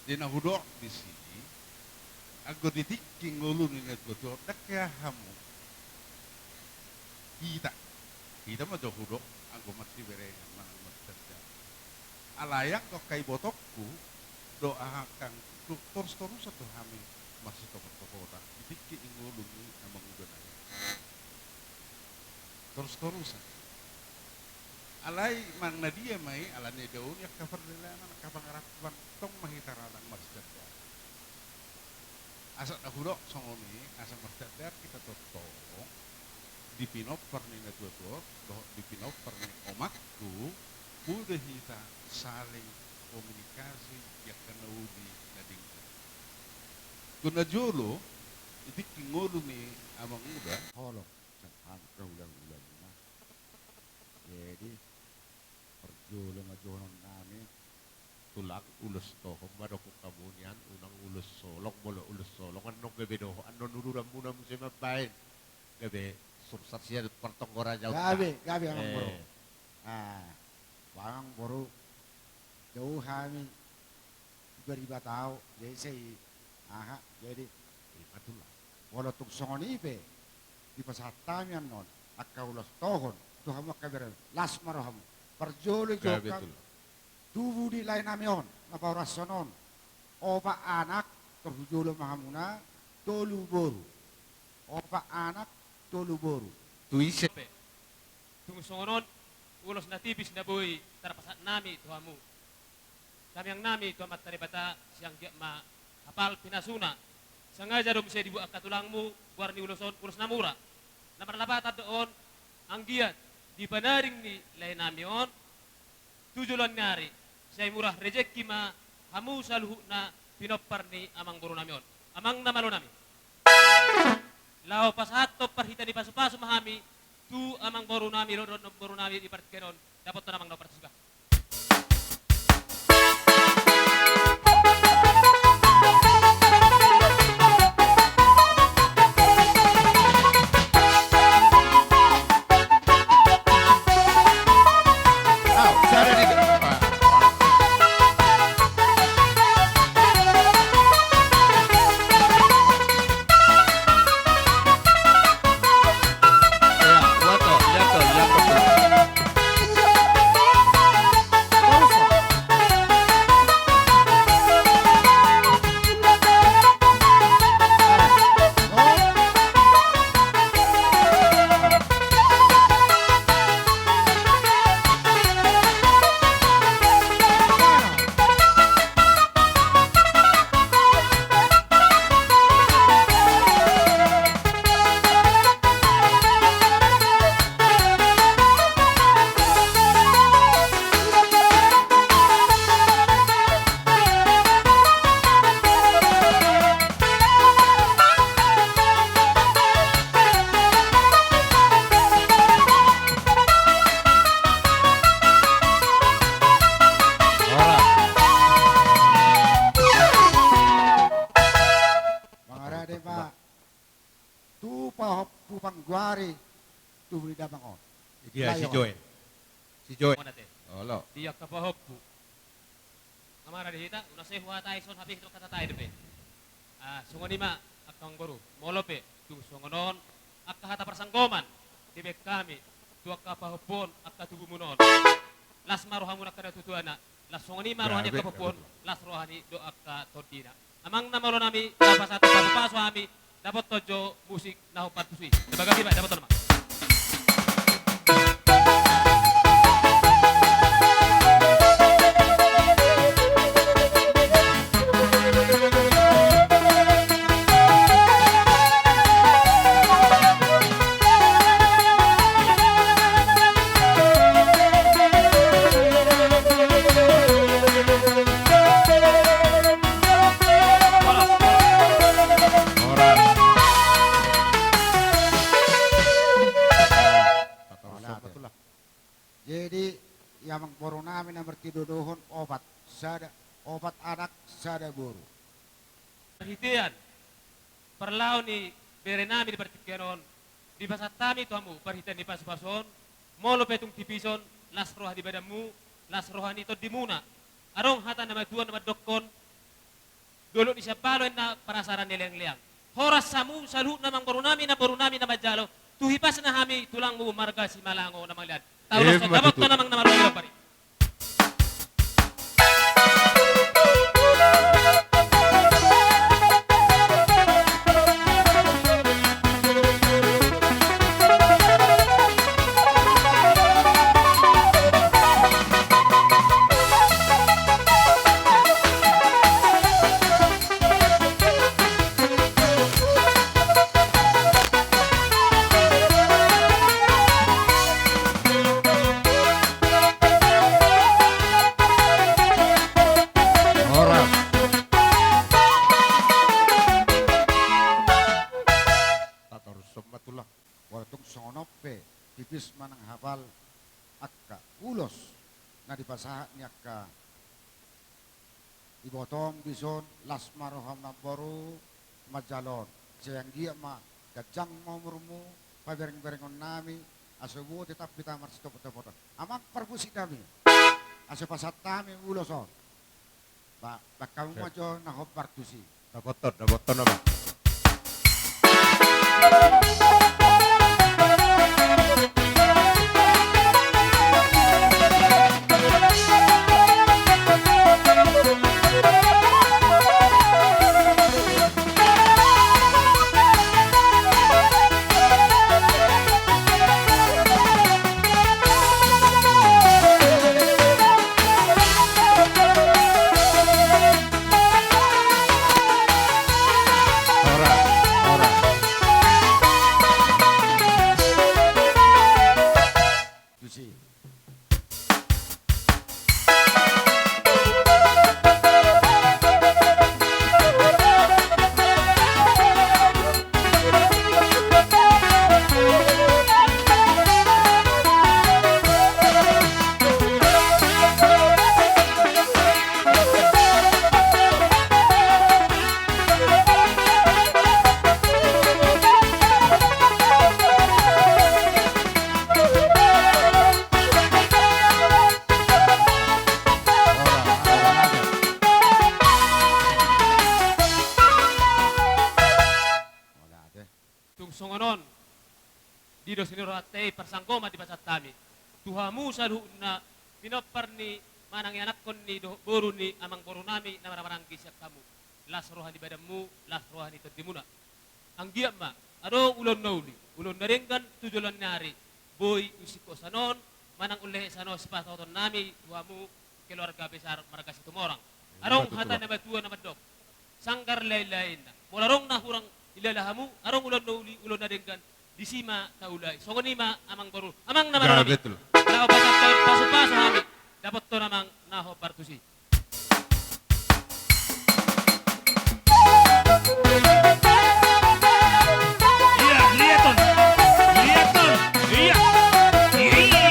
Di na hudok disi, anggo di tingki ngolu ni natuatua on, ndang hea hamu, hita, Hita ma jo hudok anggo marsiberengan manang marsiandalan. Alai anggo angka ibotongku dohot angkangku, torus-torusan do hami marsitohot-tohotan di tingki ni ngolu ni amanguda nami. Torus-torusan. Alai manang na dia ma i, ala ni dao ni angka pardalanan, angka pangarantoan, tong ma hita radang marsiandalan. Asa na hudok songon i, asa marsiandalan hita tongtong di pinompar ni natua-tua dohot di pinompar ni omakku, molo hita saling komunikasi di angka na uli na denggan. Anggo na jolo, di tingki ngolu ni amanguda. Holong, sangkap hula-hula muna. Jadi, parjolo ma dohonon nami, tulang, ulos toho ma dohot hamu nian, unang ulos solong, molo ulos solong annon gabe dohot annon uduran muna muse mambaen. Gabe sursat sian partonggo raja unta. Gabe, gabe amang boru. Eh. Ah, amang boru. Dao hami. Ibari batao, jadi sai, aha, jadi, ima tulang. Molo tung songon i pe, dipasahat hami annon, angka ulos toho, tu hamu angka bere, las ma rohamu. Parjolo jo angka tubu ni lae nami on, na pahorason on. Opat anak, tor hujolo ma hamuna, tolu boru. Opat anak, tolu boru. Tu ise pe. Tung songon on, ulos na tipis na boi tarpasahat nami tu hamu. Tamiang nami tu Amanta Debata, sai anggiat ma hapal pinasuna. Sangaja do muse dibuat angka tulangmu, goar ni ulos on, ulos na mura. Na marlapatan do on, anggiat di panaring ni lae nami on, tu joloan ni ari, sai mura rejeki ma hamu saluhutna pinompar ni amang boru nami on. Amang na malo nami. Laho pasahathon parhitean ni pasu-pasu ma hami, tu amang boru nami, dohot boru nami di partingkian on, dapothon amang na partusi ba. Mangarade ma tu pahompu panggoari tubu ni damang on. Dia si Joen. Si Joen. Mana te? Olo. Dia angka pahompu. Nga marade hita, unang sai huhatai son hape hita hatatai dope. Ah, songon i ma angka amang boru, molo pe tung songon on angka hata parsanggoman dibaen hami tu angka pahompu on, angka tubumuna on. Las ma rohamuna angka natuatuana, las songon i ma roha ni angka pahompu on, las roha ni dohot angka tondina. Amang na malo nami, na pasahat pasu-pasu hami, dapothon jo musik na hombar tusi. Dapothon ma. Jadi, ia amang boru nami na martinodohon opat, sada, opat anak, sada boru. Parhitean parlao ni bere nami di partingkian on, dipasahat hami tu hamu parhitean ni pasu-pasu on, molo pe tung tipison, las roha ni badanmu, las roha ni tondimuna. Adong hata na matua na mandokkon, dolok ni siambalo inna, panasaran ni leang-leang. Horas hamu saluhutna amang boru nami, namboru nami na manjalo, Tu hipasna hami tulangmu marga Simalango na mangalean. Tahu. Emma tutu. Dapothon amang na marga Silampari. Horas. Tatorus ma tulang. Walaupun songon on pe, tipis manang hapal angka ulos na dipasahat ni angka ibotom dison, las ma roham namboru manjalo on. Sai anggiat ma ganjang ma umurmu, paberengberengon nami, asa boi tetap hita marsitopotopot. Amang parmusik nami, asa pasahat hami ulos on. Ba, ba hamu ma jo na hombar tusi. Dapothon, dapothon amang. Horas, horas. Tusi. Tung songon on, di dos ni rohanta i parsanggoman dipasahat hami tu hamu saluhutna, pinompar ni manang ianakhon ni dohot boru ni amangboru nami na marhahamaranggi sian hamu. Las roha ni badanmu, las roha ni tondimuna. Anggiat ma adong ulaon na uli, ulaon na denggan tu joloan ni ari, boi usingkop sanon, manang umlehe sanon sipatauton nami tu hamu keluarga besar marga Situmorang. Emma tutu. Adong hata na matua na mandok, sanggar laelaenna. Molo adong na hurang dilala hamu, adong ulaon na uli, ulaon na denggan, disi ma taulahon i. Songon i ma amangboru. Amang na marhahamaranggi. Ya, betul. Laho pasahat pasupasu hami. Dapothon amang na hombar tusi. Iya, liaton. Liaton. Iya. Iya.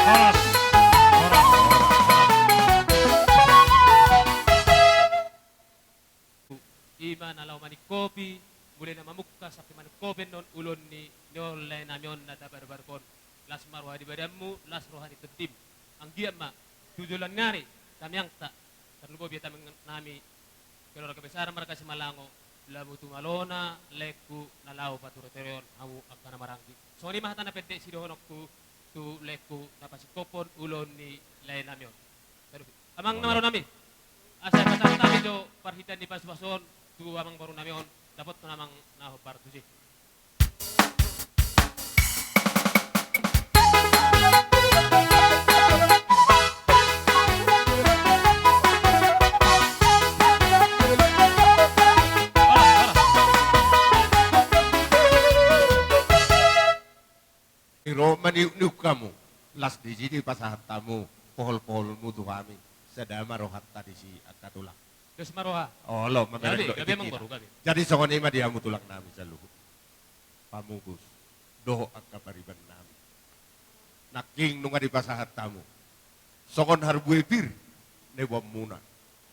Horas. Horas, horas, horas. I ma na laho maningkopi, mulai na mamungka sampe maningkopi annon ulaon ni, ni on lae nami on na tabarubaruk on. Las ma roha ni badanmu, las roha ni tondim. Anggiat ma tu joloan ni ari, tamiangta, tarlumobi hami, keluarga besar marga Simalango, lamu tu malona laengku na laho paturetoreon hamu angka na marhahamaranggi. Songon i ma hata na pendek sidohononku tu laengku na pasingkophon ulaon ni lae nami on. Amang na marhahamaranggi. Asa pasahat hami jo parhitean ni pasupasu on tu amangboru nami on, dapothon amang na hombar tusi. Ro maniukniuk hamu, las disi dipasahat hamu poholpoholmu tu hami, sada ma rohanta disi angka tulang. Dos ma roha. Olo, mamereng do i. Jadi songon i ma di hamu tulang nami saluhut, pamungkus dohot angka pariban nami. Nangkin nunga dipasahat hamu songon harbue pir na iboanmuna.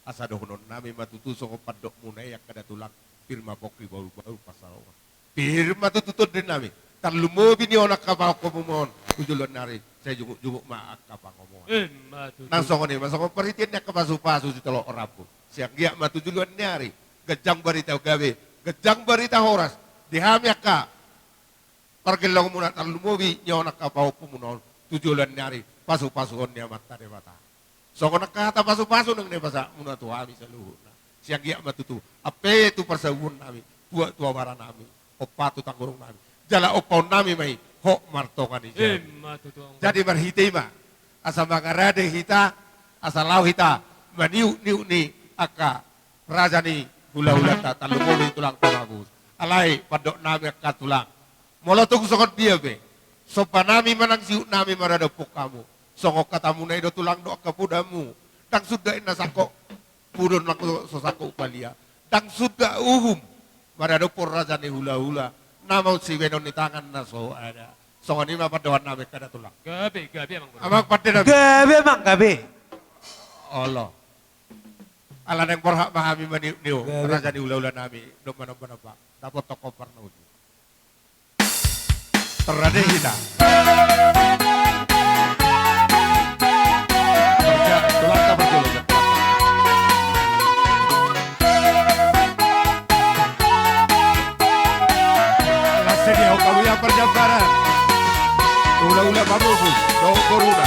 Asa dohonon nami ma tutu songon pandokmuna i angka da tulang, pir ma pongki bahulbahul pansalongan. Pir ma tutu tondi nami. Tarlumobi ni on angka pahompu muna on tu joloan ni ari, sai juguk-juguk ma angka pangomoan. Ima tutu. Nang songon i ma songon parhitean ni angka pasu-pasu sitoloan rambu. Sai anggiat ma tu joloan ni ari ganjang barita gabe, ganjang barita horas di hami angka pargellengmuna, tarlumobi ni on angka pahompu muna on tu joloan ni ari, pasu-pasuon ni Amanta Debata. Songon angka hata pasu-pasu naung nipasahat muna tu hami saluhutna. Sai anggiat ma tutu, ampe tu parsaulian nami, tua-tua bara nami, ompa tu tanggurung nami, jala ompaon nami ma i hot martonga ni jabu. Ima tutu, anggo. Jadi marhite i ma, asa mangarade hita, asa laho hita maniuk-niuk ni angka raja ni hula-hulanta, tarlumobi tulang Tamabus. Alai pandok nami angka tulang, molo tung songon dia pe somba nami manang sihut nami maradophon hamu, songon hatamuna i do tulang dohot angka podamu, ndang suda inna sangkop pudo nang so, so sangkop palia, ndang suda uhum maradophon raja ni hula-hula, na maol sibahenon ni tangan na so ada. Songon i ma pandohan nami angka da tulang. Gabe, gabe, amang boru. Amang pande nami. Gabe, amang, gabe. Olo. Ala naeng borhat ma hami maniuk-niuk, gabe, raja ni hula-hula nami, domba-domba nami, dapot toko parna uju. Terade hita. Parja-, tulangta parjolo. Las sedia, hongkamuya parjambaran. Hula-hula Pamupus dohot boruna.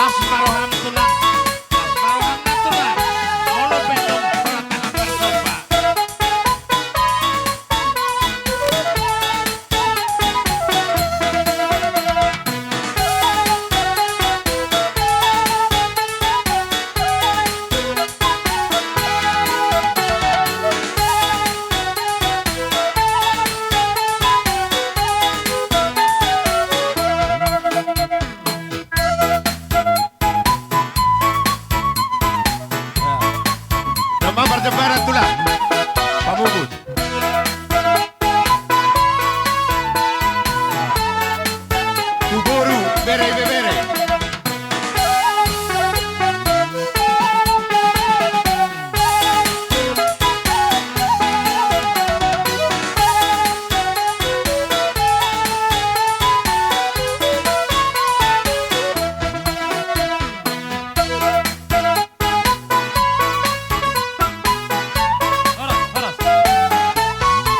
Las ma roham tulang, las ma roham na tulang. Molo pe dong perantang parsomba. Nama parjambaran tulang. Pamupus. Tu boru, bere, ibebere. Horas, horas.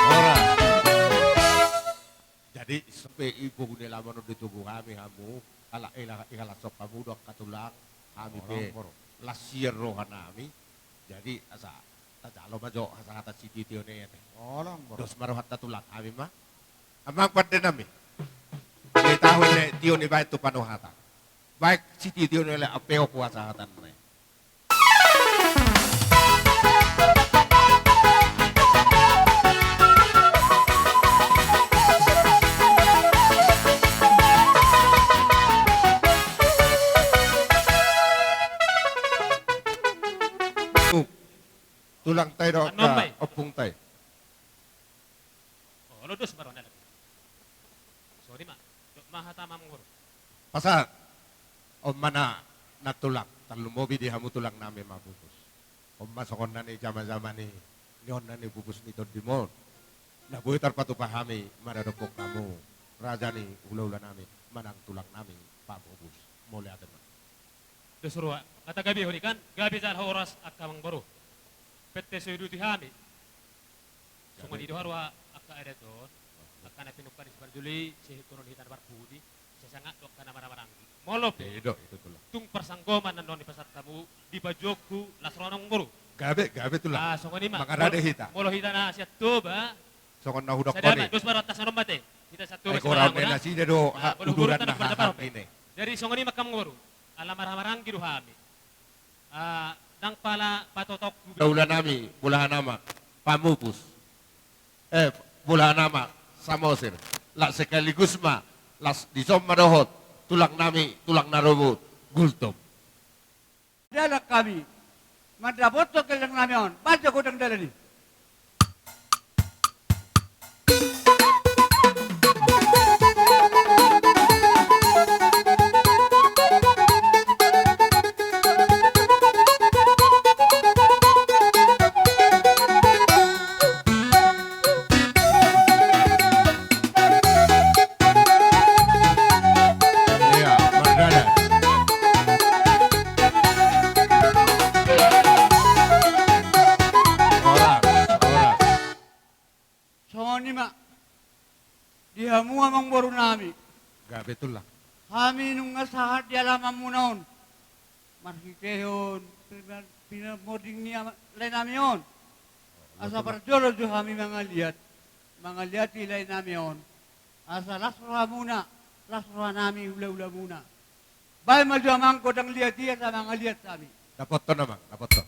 Horas. Jadi, sampe i pogu ni alaman on ditogu hami hamu, ala ela, ela sok hamu do angka tulang, hami pe las sian roha nami. Jadi, asa tajalo ma jo hasahatan sititi on i ate. Dos ma rohanta tulang hami ma. Amang pande nami. Di Tahu ele tio ni baen tu panuhatan. Baen sitio ni ele ape o kuasa hatan ne. Tulang tai do. Anon ma i. Ompung tai. Olo dos baru na lagi. Songon i ma. Dok ma hata amangboru. Pasahat. On ma na, na tulang, tarlumobi di hamu tulang nami ma pupus. On ma songon na ni jama-jama ni, ni on na ni pupus ni tondim on. Na boi tarpatupa hami maradophon hamu raja ni hula-hula nami manang tulang nami pamupus. Mauliate ma. Dos roha, hata gabe hon i kan, gabe jala horas angka amangboru. Pette so iduti hami. Songon i do haroa angka adat on, angka na pinungka ni siparjolo i, sehingkonon hita na parpudi, sesangap do angka na marhamaranggi. Molo pe, tung parsanggoman na naung dipasahat hamu, dipajuhon las roha amangboru. Gabe, gabe tulang. Ah, songon i ma. Mangarade hita. Molo hita na sian Toba. Songon na hudok on i. Dos baru atas na dompet e. Hita sian Toba. Ai, gorau na nasida do, ah, uduran na hahang i. Jadi songon i ma amangboru. Ala marhamaranggi do hami. Ah, ndang pala patotokku. Hula-hula nami, bolahan amak, pamupus. Eh, bolahan amak, Samosir. Lak sekaligus ma, las dison ma dohot, tulang nami, tulang na robot, Gultom. Dalan hami, mandapothon geleng nami on, baen jo godang dalan i. Iya, mardalan. Horas, horas. Songon i ma. Di hamu amangboru nami. Gabe tulang. Hami nunga sahat di alamanmuna on. Marhitehon pina-, pinamording ni ama-, lae nami on. Asa parjolo jo hami mangaliat. Mangaliati lae nami on. Asa las rohamuna, las roha nami hula-hulamuna. Baen ma jo amang godang liat i asa mangaliat hami. Dapothon amang, dapothon.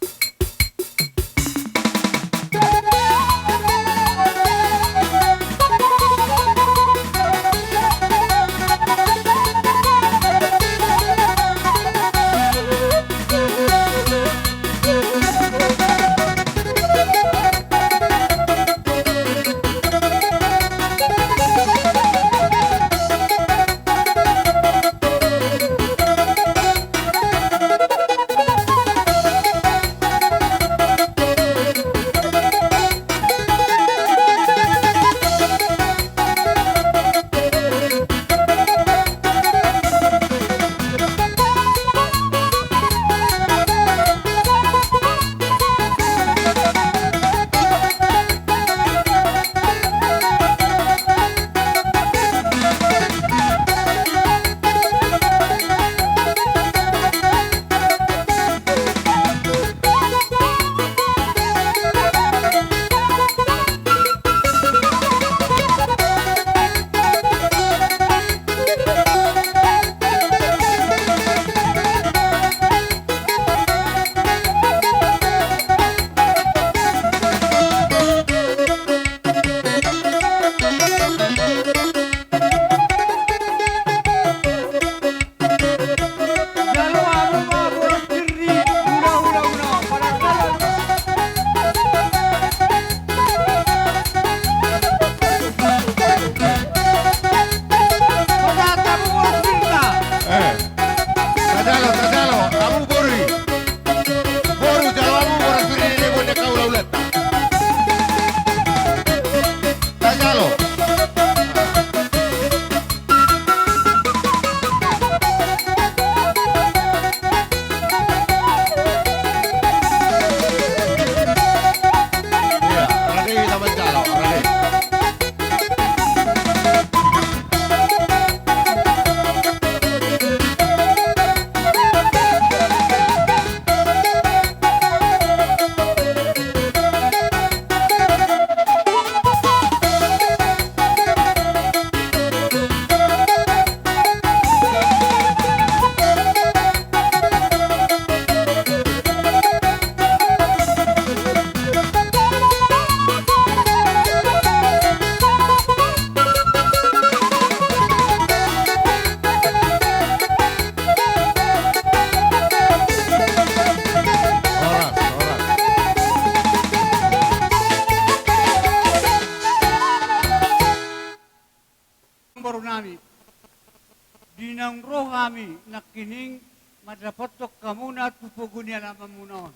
hami nangkining mandapothon hamuna tu pogu ni alamanmuna on.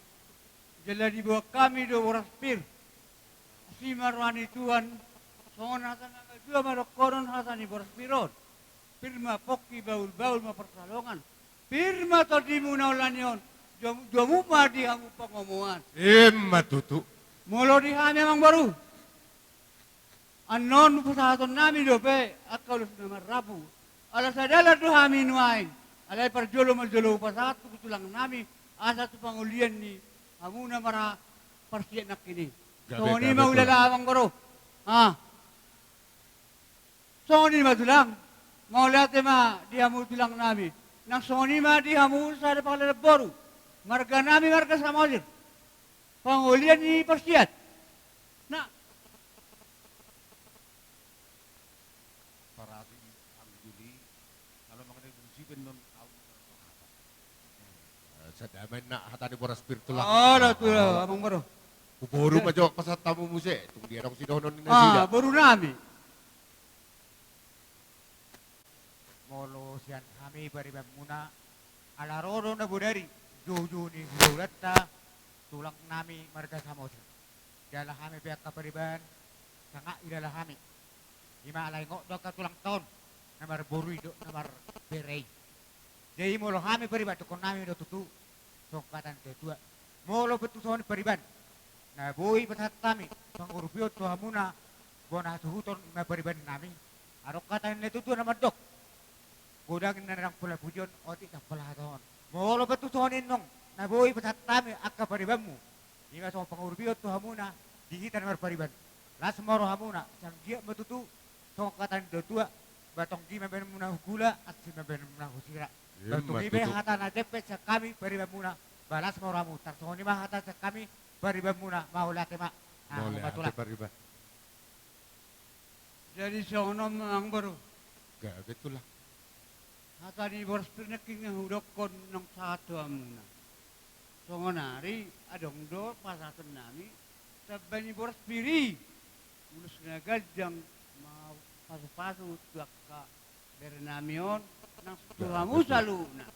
Jala diboan hami do boras pir. Asi ma roha ni Tuhan, songon hata na malua ma dohonon hata ni boras pir on. Pir ma pongki, bahulbahul ma parsaongan. Pir ma tondimuna holan i on, jom-, jomuk ma di hamu pangomoan. Ima tutu. Molo di hami amangboru, annon pasahatonnami dope angka ulos na marrambu. Ala sadalan do hami nuaeng. Alai parjolo ma jolo hupasahat tu tulangnami, asa tu pangolian ni hamuna marparsiat nangkining. Gabe, songon i ma gabe, ulala tulang. Amangboru. Ah. Songon i ma tulang, mauliate ma di hamu tulangnami. Nang songon i ma di hamu sada pangalaho boru. Marganami marga Samosir. Pangolian ni parsiat. Na. Parasi Angjuli, kalau mengenai fungsi pe non au. Eh, sada ma inna hata ni boras pir tulang. Olo, tulang, amangboru. Huboru ma jo pasahat hamu muse, tung dia dong sidohonon ni nasida. Ah, borunami. Molo sian hami paribanmuna, ala ro do na bodari, joujou ni hulahulanta, tulangnami marga Samosir. Jala hami pe angka pariban, sangap ilala hami. Ima ala ingot do angka tulangta on, na marboru i dohot na marbere i. Jadi molo hami pariban, dohononnami do tutu, songon hata ni natuatua. Molo pe tu songon i pariban, na boi pasahat hami pangurupion tu hamuna, bona hasuhuton ima paribannami. Adong hata ni natuatua na mandok, godang inna ndang pola pujion, otik ndang pola hatohon. Molo pe tu songon i annon, na boi pasahat hami angka paribanmu, ima songon pangurupion tu hamuna di hita na marpariban. Las ma rohamuna, sai anggiat ma tutu, songon hata ni natuatua, ba tonggi ma baenmuna hugula, ansi ma baenmuna husira. Ima tutu. Ba tonggi be hata na jempek sian hami paribanmuna, ba las ma rohamu, tarsongon i ma hata sian hami paribanmuna, mauliate ma. Ah, mauliate, tulang. Pariban. Jadi songon on ma amangboru. Gabe tulang. Hata ni boras pir nangkin nga hudokkon naung sahat tu hamuna. Songonari adong do pasahatonnami tamba ni boras pir i. Ulos na ganjang ma pasupasu tu angka berenami on, nang tu hamu saluhutna.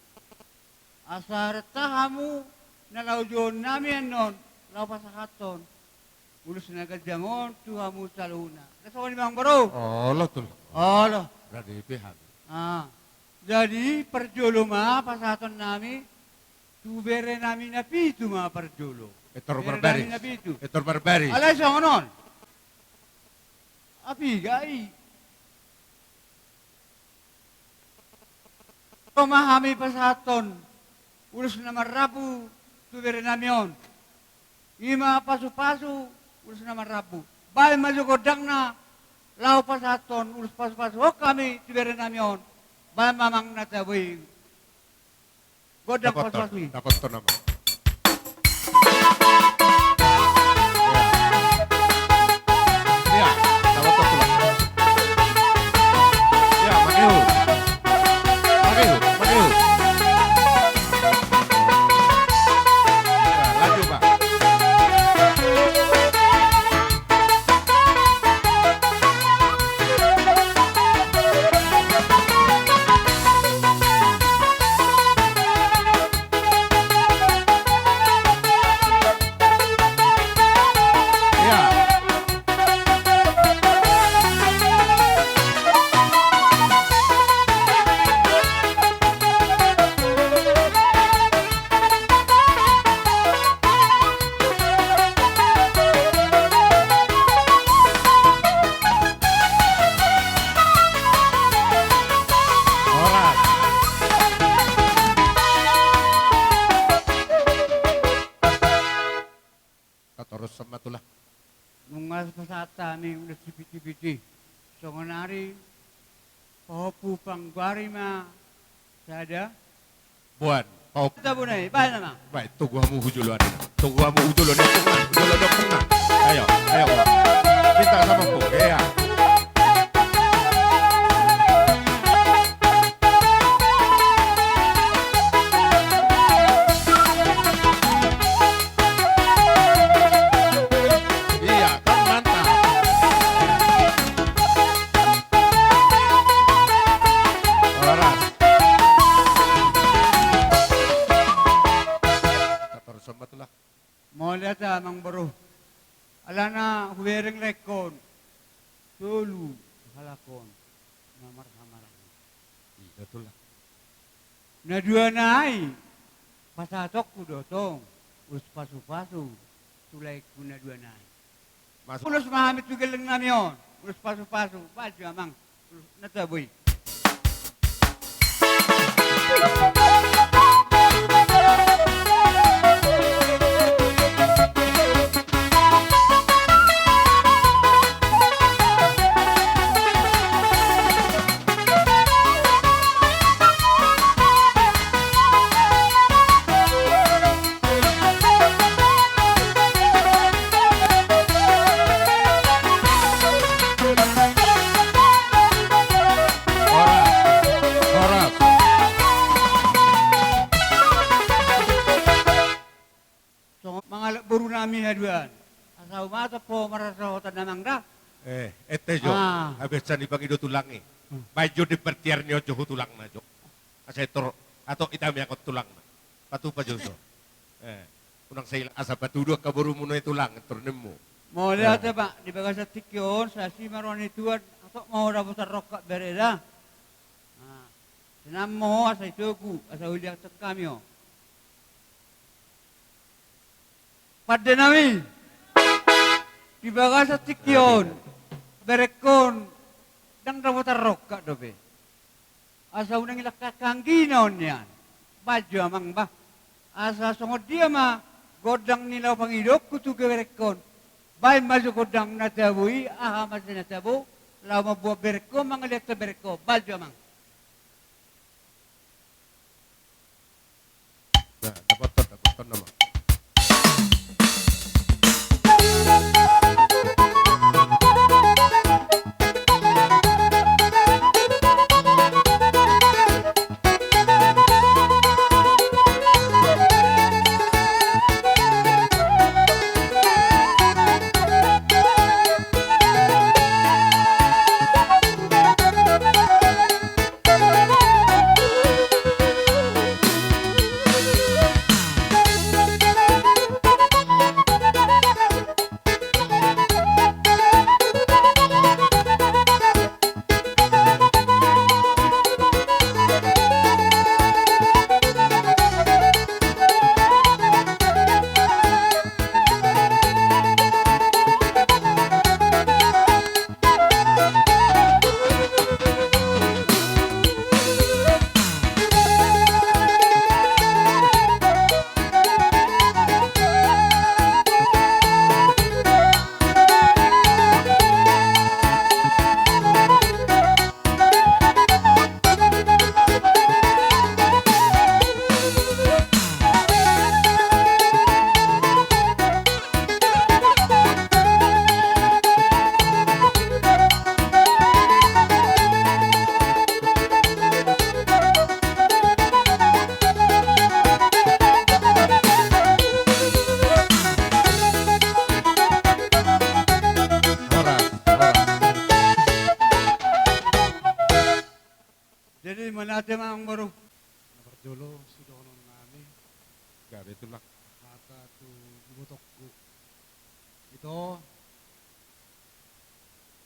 Asa renta hamu na laho jouonnami annon, laho pasahathon ulos na ganjang on tu hamu saluhutna. Na songon i ma amangboru. Olo tulang. Olo. Rade pe hami. Ah. Jadi parjolo ma pasahatonnami, tu berenami na pitu ma parjolo. Etor Barbaris. Berenami na pitu. Etor Barbaris. Alai songon on. Apiga i. Ro ma hami pasahathon ulos na marrambu tu berenami on. Ima pasupasu ulos na marrambu. Baen ma jo gondangna laho pasahathon ulos pasupasu on hami tu berenami on. Baen ma amang na taboi. Gondang pasupasu i. Dapothon, dapothon nama. Ia, ia, dapothon tulang. Ia, mangihut. Mangihut, mangihut. Ia, lanjut, Pak. Horas. Tatorus ma tulang. Nunga pasahat hami ulos sipitipiti. Songonari pahompu panggoari ma sada. Boan, pahompu. Tabona i, baen nama. Baik, togu hamu hu jolo ane. Togu hamu hu jolo ni ompungna, hu jolo ni ompungna. Ayo, ayo. Minta sama ompung, ia. Ia, kan mantap. Horas. Rahmatullah. Mauliate amang boru. Alana hubereng laengkon. Tolu halak on na marhamaranggi. I do tulang. Na dua nai pasahatonku do tong ulos pasupasu tu laengku na dua nai. Mas- Ulos ma hami tu gelleng nami on. Ulos pasupasu. Bahen jo amang. Na tabo i. Horas. Horas. Songon mangalap boru nami haduan. Asa umatop ho marhasohotan amang da. Eh, ente jo. Ah. Habis sani pangido tulang i. Hmm. Baen jo di partiar ni on jo hu tulangna jo. Asa etor atau ita meakon tulangna. Patupa jo so. Eh, unang sai asa patudu angka borumuna i tulang, etor nimmu. Mauliate, eh, Pak, di bagasan tingki on, sasi ma roha ni Tuhan, atok ma ho dapotan rongkap bere da. Nah, sinam ma ho asa itogu, asa huliathon hami ho. Pande nami, di bagasan tingki on, berengkon, ndang dapotan rongkap dope. Asa unang ilangkahon anggina on nian. Baen jo amang bah. Asa songon dia ma gondang ni laho pangidoonku tu berengkon. Baen ma jo gondang na tabo i, aha ma sai na tabo, laho mamboan berengkon, mangaliathon berengkon. Baen jo amang. Nah, dapothon, dapothon nama. Horas, horas. Jadi, mauliate ma amang boru. Na parjolo sidohonon nami. Gabe tulang. Hata tu ibotongku. Ito,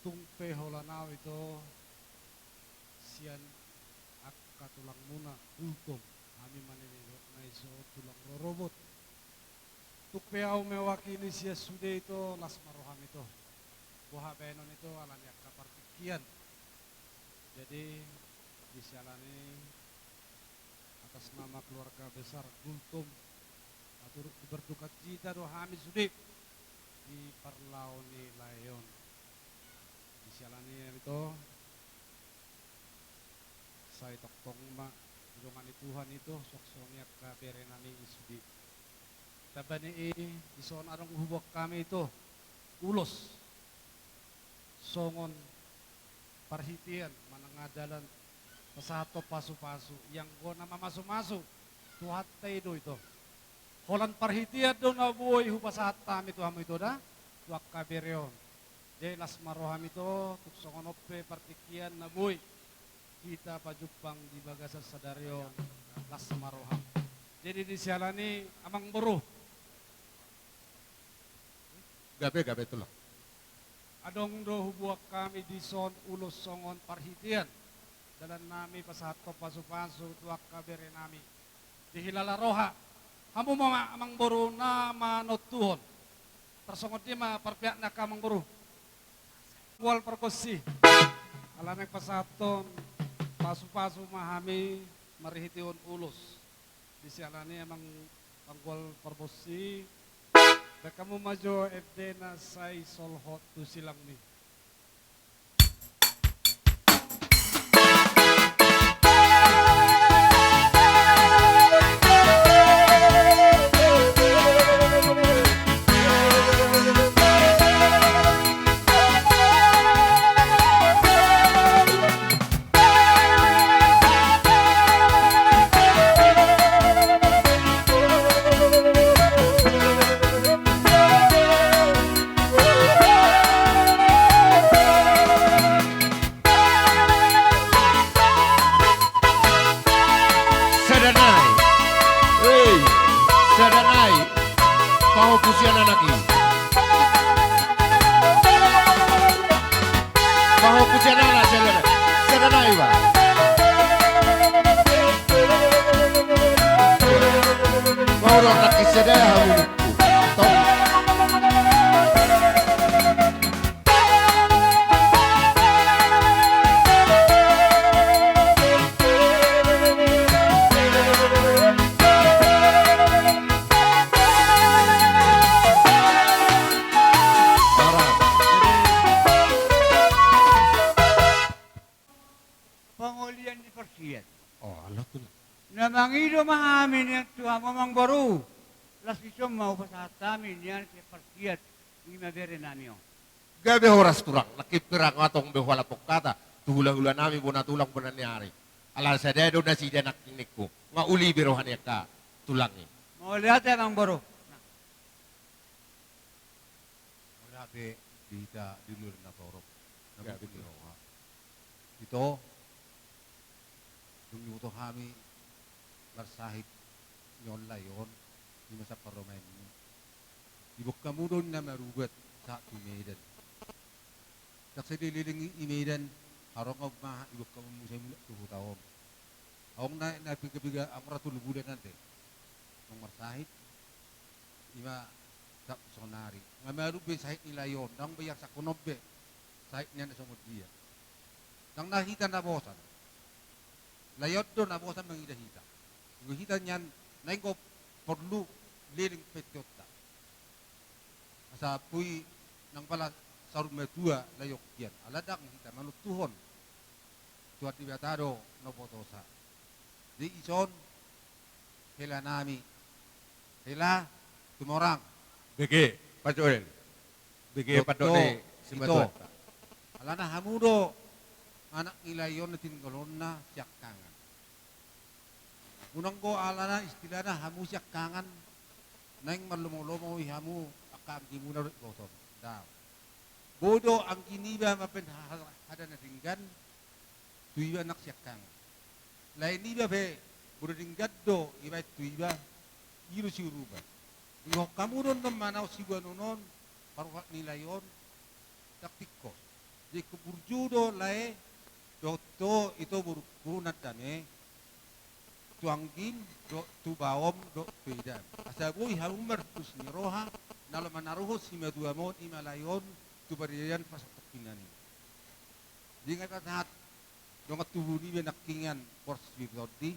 tung pe holan au ito sian angka tulangmuna Gultom, hami manenehon na iso tulang rorobot. Tung pe au mewakili sian sude ito, las ma roham ito. Boha baenon ito ala ni angka partingkian. Jadi, di siala ni atas nama keluarga besar Gultom, turut berdukacita do hami sude di parlao ni lae on. Di siala ni i ito, sai tongtong ma didongani Tuhan ito, suang songon i angka bere nami i sude. Tamba ni i, dison adong huboan hami ito ulos songon parhitean manang dalan pasahathon pasupasu, ianggo na mamasumasu Tuhanta i do ito. Holan parhitean do na boi hupasahat hami tu hamu ito da, tu angka bere on. Jadi las ma roham ito, tung songon on pe partingkian na boi hita pajumpang di bagasan sadari on, las ma roham. Jadi di siala ni i amang boru, Gabe, gabe, Tulang. Adong do hubuat hami dison ulos songon parhitean dalan nami pasahathon pasupasu tu angka bere nami. Dihilala roha, hamu ma amangboru na manontuhon. Tarsongon dia ma parpeak ni angka amangboru. Panggual pargonsi. Alana pasahathon pasupasu ma hami marhitean ulos. Disi alani amang panggual pargonsi. Baen hamu ma jo endena sai solhot tu silangmi. Sada nai. Hei, sada nai. Pahompu sian anak i. Pahompu sian anak, sada nai. Sada nai, ba. Mau dong, tak kisah dah, hamu. Tong. Pangolian ni parsiat. Oh, alah, Tulang. Na mangido ma hami nian tu hamu amangboru. Laos dison ma hupasahat hami nian sian parsiat ni ibebere nami on. Gabe horas, Tulang, nangkin pe ra nga tong be hualap hata tu hulahula nami, bona tulang bona ni ari. Ala sada do nasida nangkin ningku, nga uli be roha ni angka tulang i. Mauliate amangboru. Mauliate di hita di doli na torop. Gabe, Tulang. Ito, dung diboto hami marsahit ni on lae on, di masa parromaenmu. Diboan hamu do na marubat sahat tu Medan. Ndang sai dileleng i Medan, haroro ma diboan hamu muse mulak tu huta on. Adong na, na piga-piga, adong ra tolu bulan ate. Dung marsahit, ima sahat tu sonari. Nga malum be sahit ni lae on, ndang be iarsakhon be sahit ni na songon dia. Ndang na hita na bosan. Lae on do na bosan mangida hita. Anggo hita nian naeng do porlu leleng pentionta. Asa pui nang pala saur matua lae on hian. Ala ndang hita manontuhon. Tuhan Debata do na botosa. Di ison hela nami. Hela Tumorang. Bege, Pak Joel. Bege, Pak Doni, Simatuan. Alana hamu do anak ni lae on na tininggalhonna siangkangan. Unang do alana istilahna hamu siangkangan naeng marlomo-lomo i hamu angka anggimuna dohot ibotom. Ndang. Boi do anggi niba mambaen ha-, ha-, hata na denggan tu iba nang siangkangan. Lae niba pe molo denggan do ibaen tu iba, i do siurupan. Ingkon hamu do annon manaon siboanon on, parurat ni lae on, ndang tingkos. Jadi ingkon burju do lae dohot ito, ito borungku na dame, tu anggim dohot tu baom dohot tu edam. Asa boi hamu martulus ni roha na laho manaruhon simatuam on, i ma lae on, tu parianan parsatongkinan i. Jadi nga pasahat dongan tubu niba nangkiningan boras ni tondi,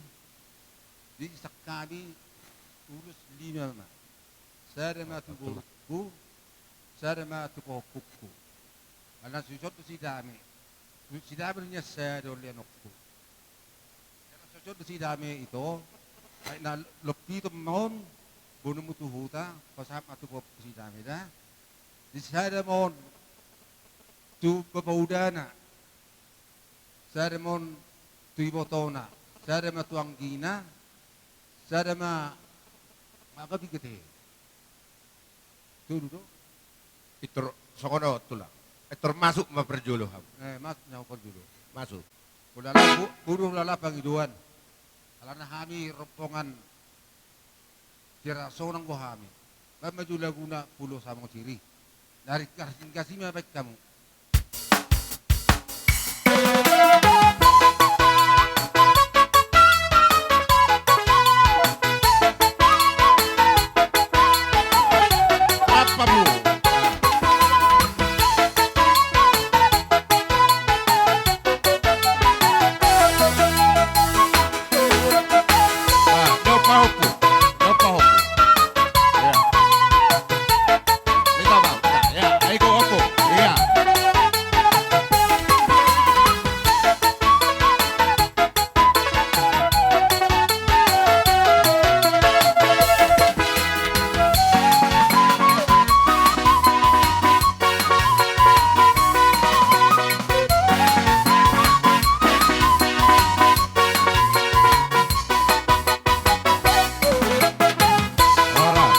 di sian hami ulos lima ma. Sada ma tu borungku, sada ma tu pahompungku. Alana so dison do si dame. Si dame do nian sada do leanonku. Alana so dison do si dame ito, ai na lompi tong ma on, boanonmu tu huta, pasahat ma tu pahompu si dame da. Di sada ma on tu bapaudana, sada ma on tu ibotona, sada ma tu anggina, sada ma, ma gabe gete. Tolu do. Pintor songon on, Tulang. Pintor masuk ma parjolo hamu. Eh, masuk ma parjolo. Masuk. Ulala, bu-, boi do ulala pangidoan. Alana hami rombongan Sirassong do hami. Baen ma jo laguna Pulo Samosir i. Dari kasih kasih ma baik kamu. Apa mu? Ah, dua pahompu. Dua pahompu. Ya. Minta maaf, minta. Ya, ayo go, opo. Ya. Horas.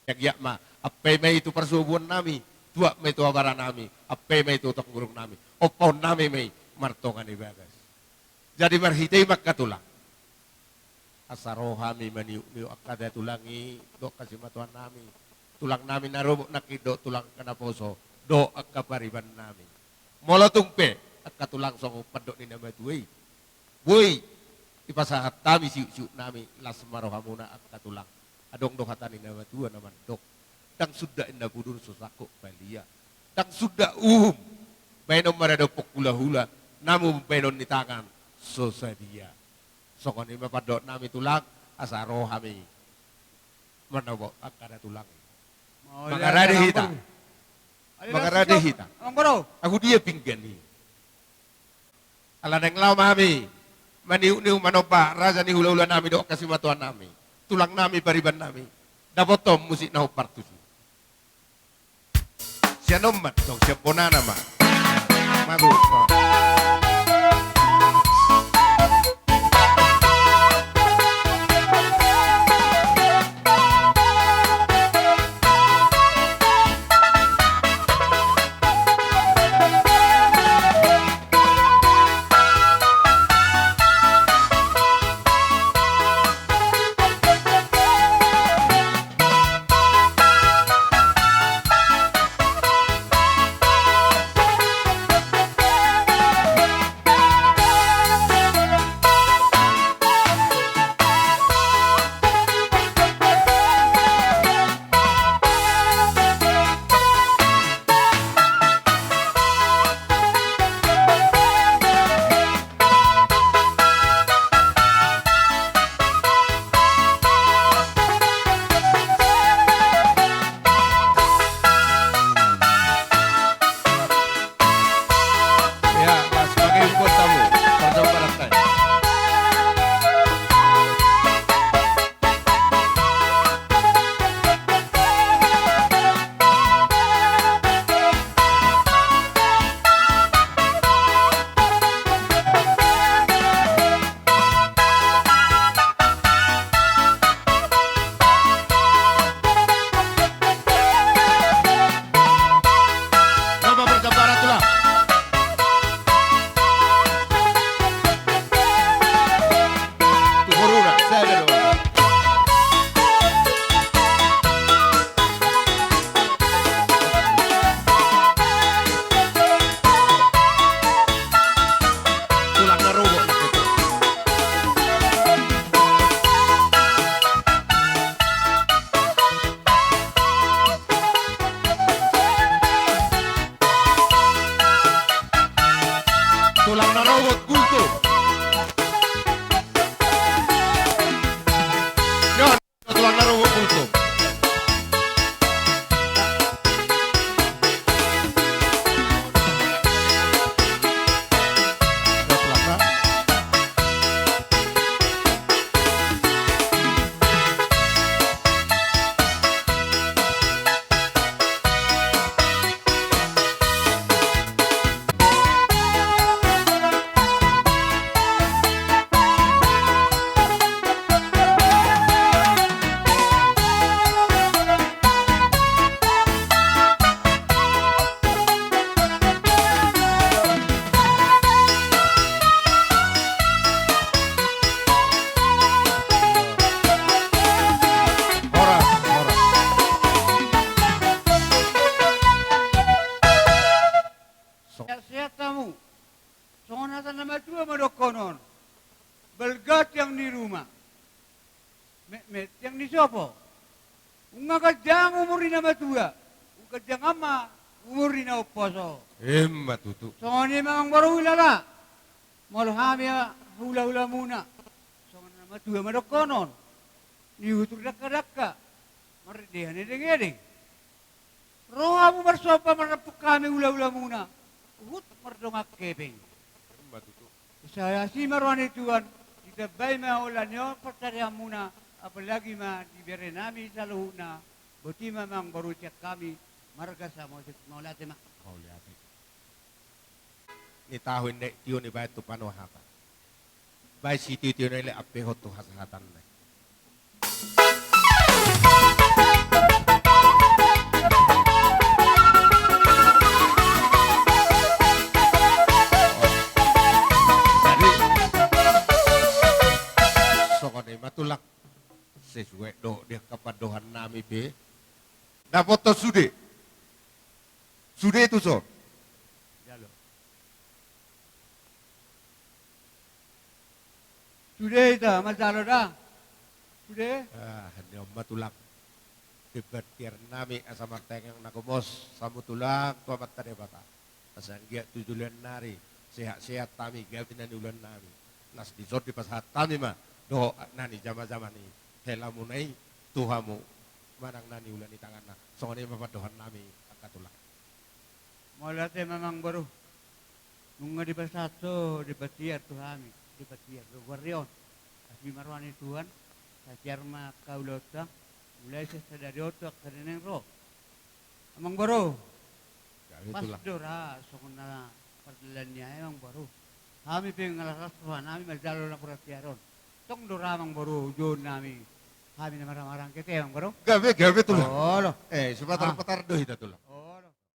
Yang giat ma, ampe ma i tu parsobuan nami, tuat ma i tu abara nami, ampe ma i tu tonggurung nami, ompahon nami ma i martonga ni bagas. Jadi marhite i ma angka tulang. Asa ro hami maniuk-niuk angka datulang i dohot angka simatuan nami. Tulang nami na robot nangkin dohot tulang angka naposo dohot angka pariban nami. Molo tung pe angka tulang songon pandok ni na matua i, boi dipasahat hami siuk-siuk nami, las ma rohamuna angka tulang. Adong do hata ni na matua na mandok, ndang suda inna pudun so sangkot palia. Ndang suda uhum baenon maradophon hula-hula, namun baenon ni tangan so sadia. Songon i ma pandok nami tulang, asa ro hami manobok angka datulang. Mangarade hita. Mangarade hita. Ahu dia pinggan i. Ala naeng laho ma hami maniuk-niuk manomba raja ni hula-hula nami dohot angka simatuan nami, tulang nami, pariban nami. Dapothon musik na hombar tusi. Sian on ma tong, sian bonana ma. Mabuk. Siopo? Nunga ganjang umur ni na matua, nunga ganjang ma umur ni na umposo. Emma tutu. Songon i ma amangboru, hulala. Molo hami hulahulamuna, songon na matua ma dohonon, niutur dangkadangka, marende na edengedeng. Ro hamu marsomba marnampuk hami hulahulamuna, huhut mardongan hepeng. Emma tutu. Sai asi ma roha ni Tuhan, ditambai ma holan ni on partarianmuna, apalagi ma diberenami saluhutna. Boti ma amangboru sian hami marga Samosir, mauliate ma. Mauliate. Ni tahu inda tio ni baen tu panua hata. Baen sitio-tio na i, lae, ampehon tu hasahatanna. Jadi, songon i ma tulang. Sesuai do di angka pandohan nami pe. Dapothon sude. Sude tu son. Jalo. Sude ita, manjalo da. Sude. Ah, ni on ma tulang. Di partiar nami asa martangiang na gomos, hamu tulang, tu Amanta Debata. Asa anggiat tu joloan nari, sehat-sehat hami, gabe na niula nami. Laos dison dipasahat hami ma dohot na nijamajama ni helamuna i tu hamu, manang na niula ni tanganna. Songon i ma pandohan nami, angka tulang. Mauliate ma amangboru. Nunga dipasahat ho di partiar tu hami, di partiar do goarna on. Asi ma roha ni Tuhan, sai tiar ma angka ulaonta, mulai sian sadari on tu angka na naeng ro. Amangboru. Gabe tulang. Pas do ra songon na pardalan ni aha, amangboru. Hami pe nunga las roha nami manjalo napuran tiar on. Tong do ra amangboru, ujungna hami, hami na marhaha marangke, amangboru. Gabe, gabe tulang. Olo. Eh, sipatar-patar do hita tulang.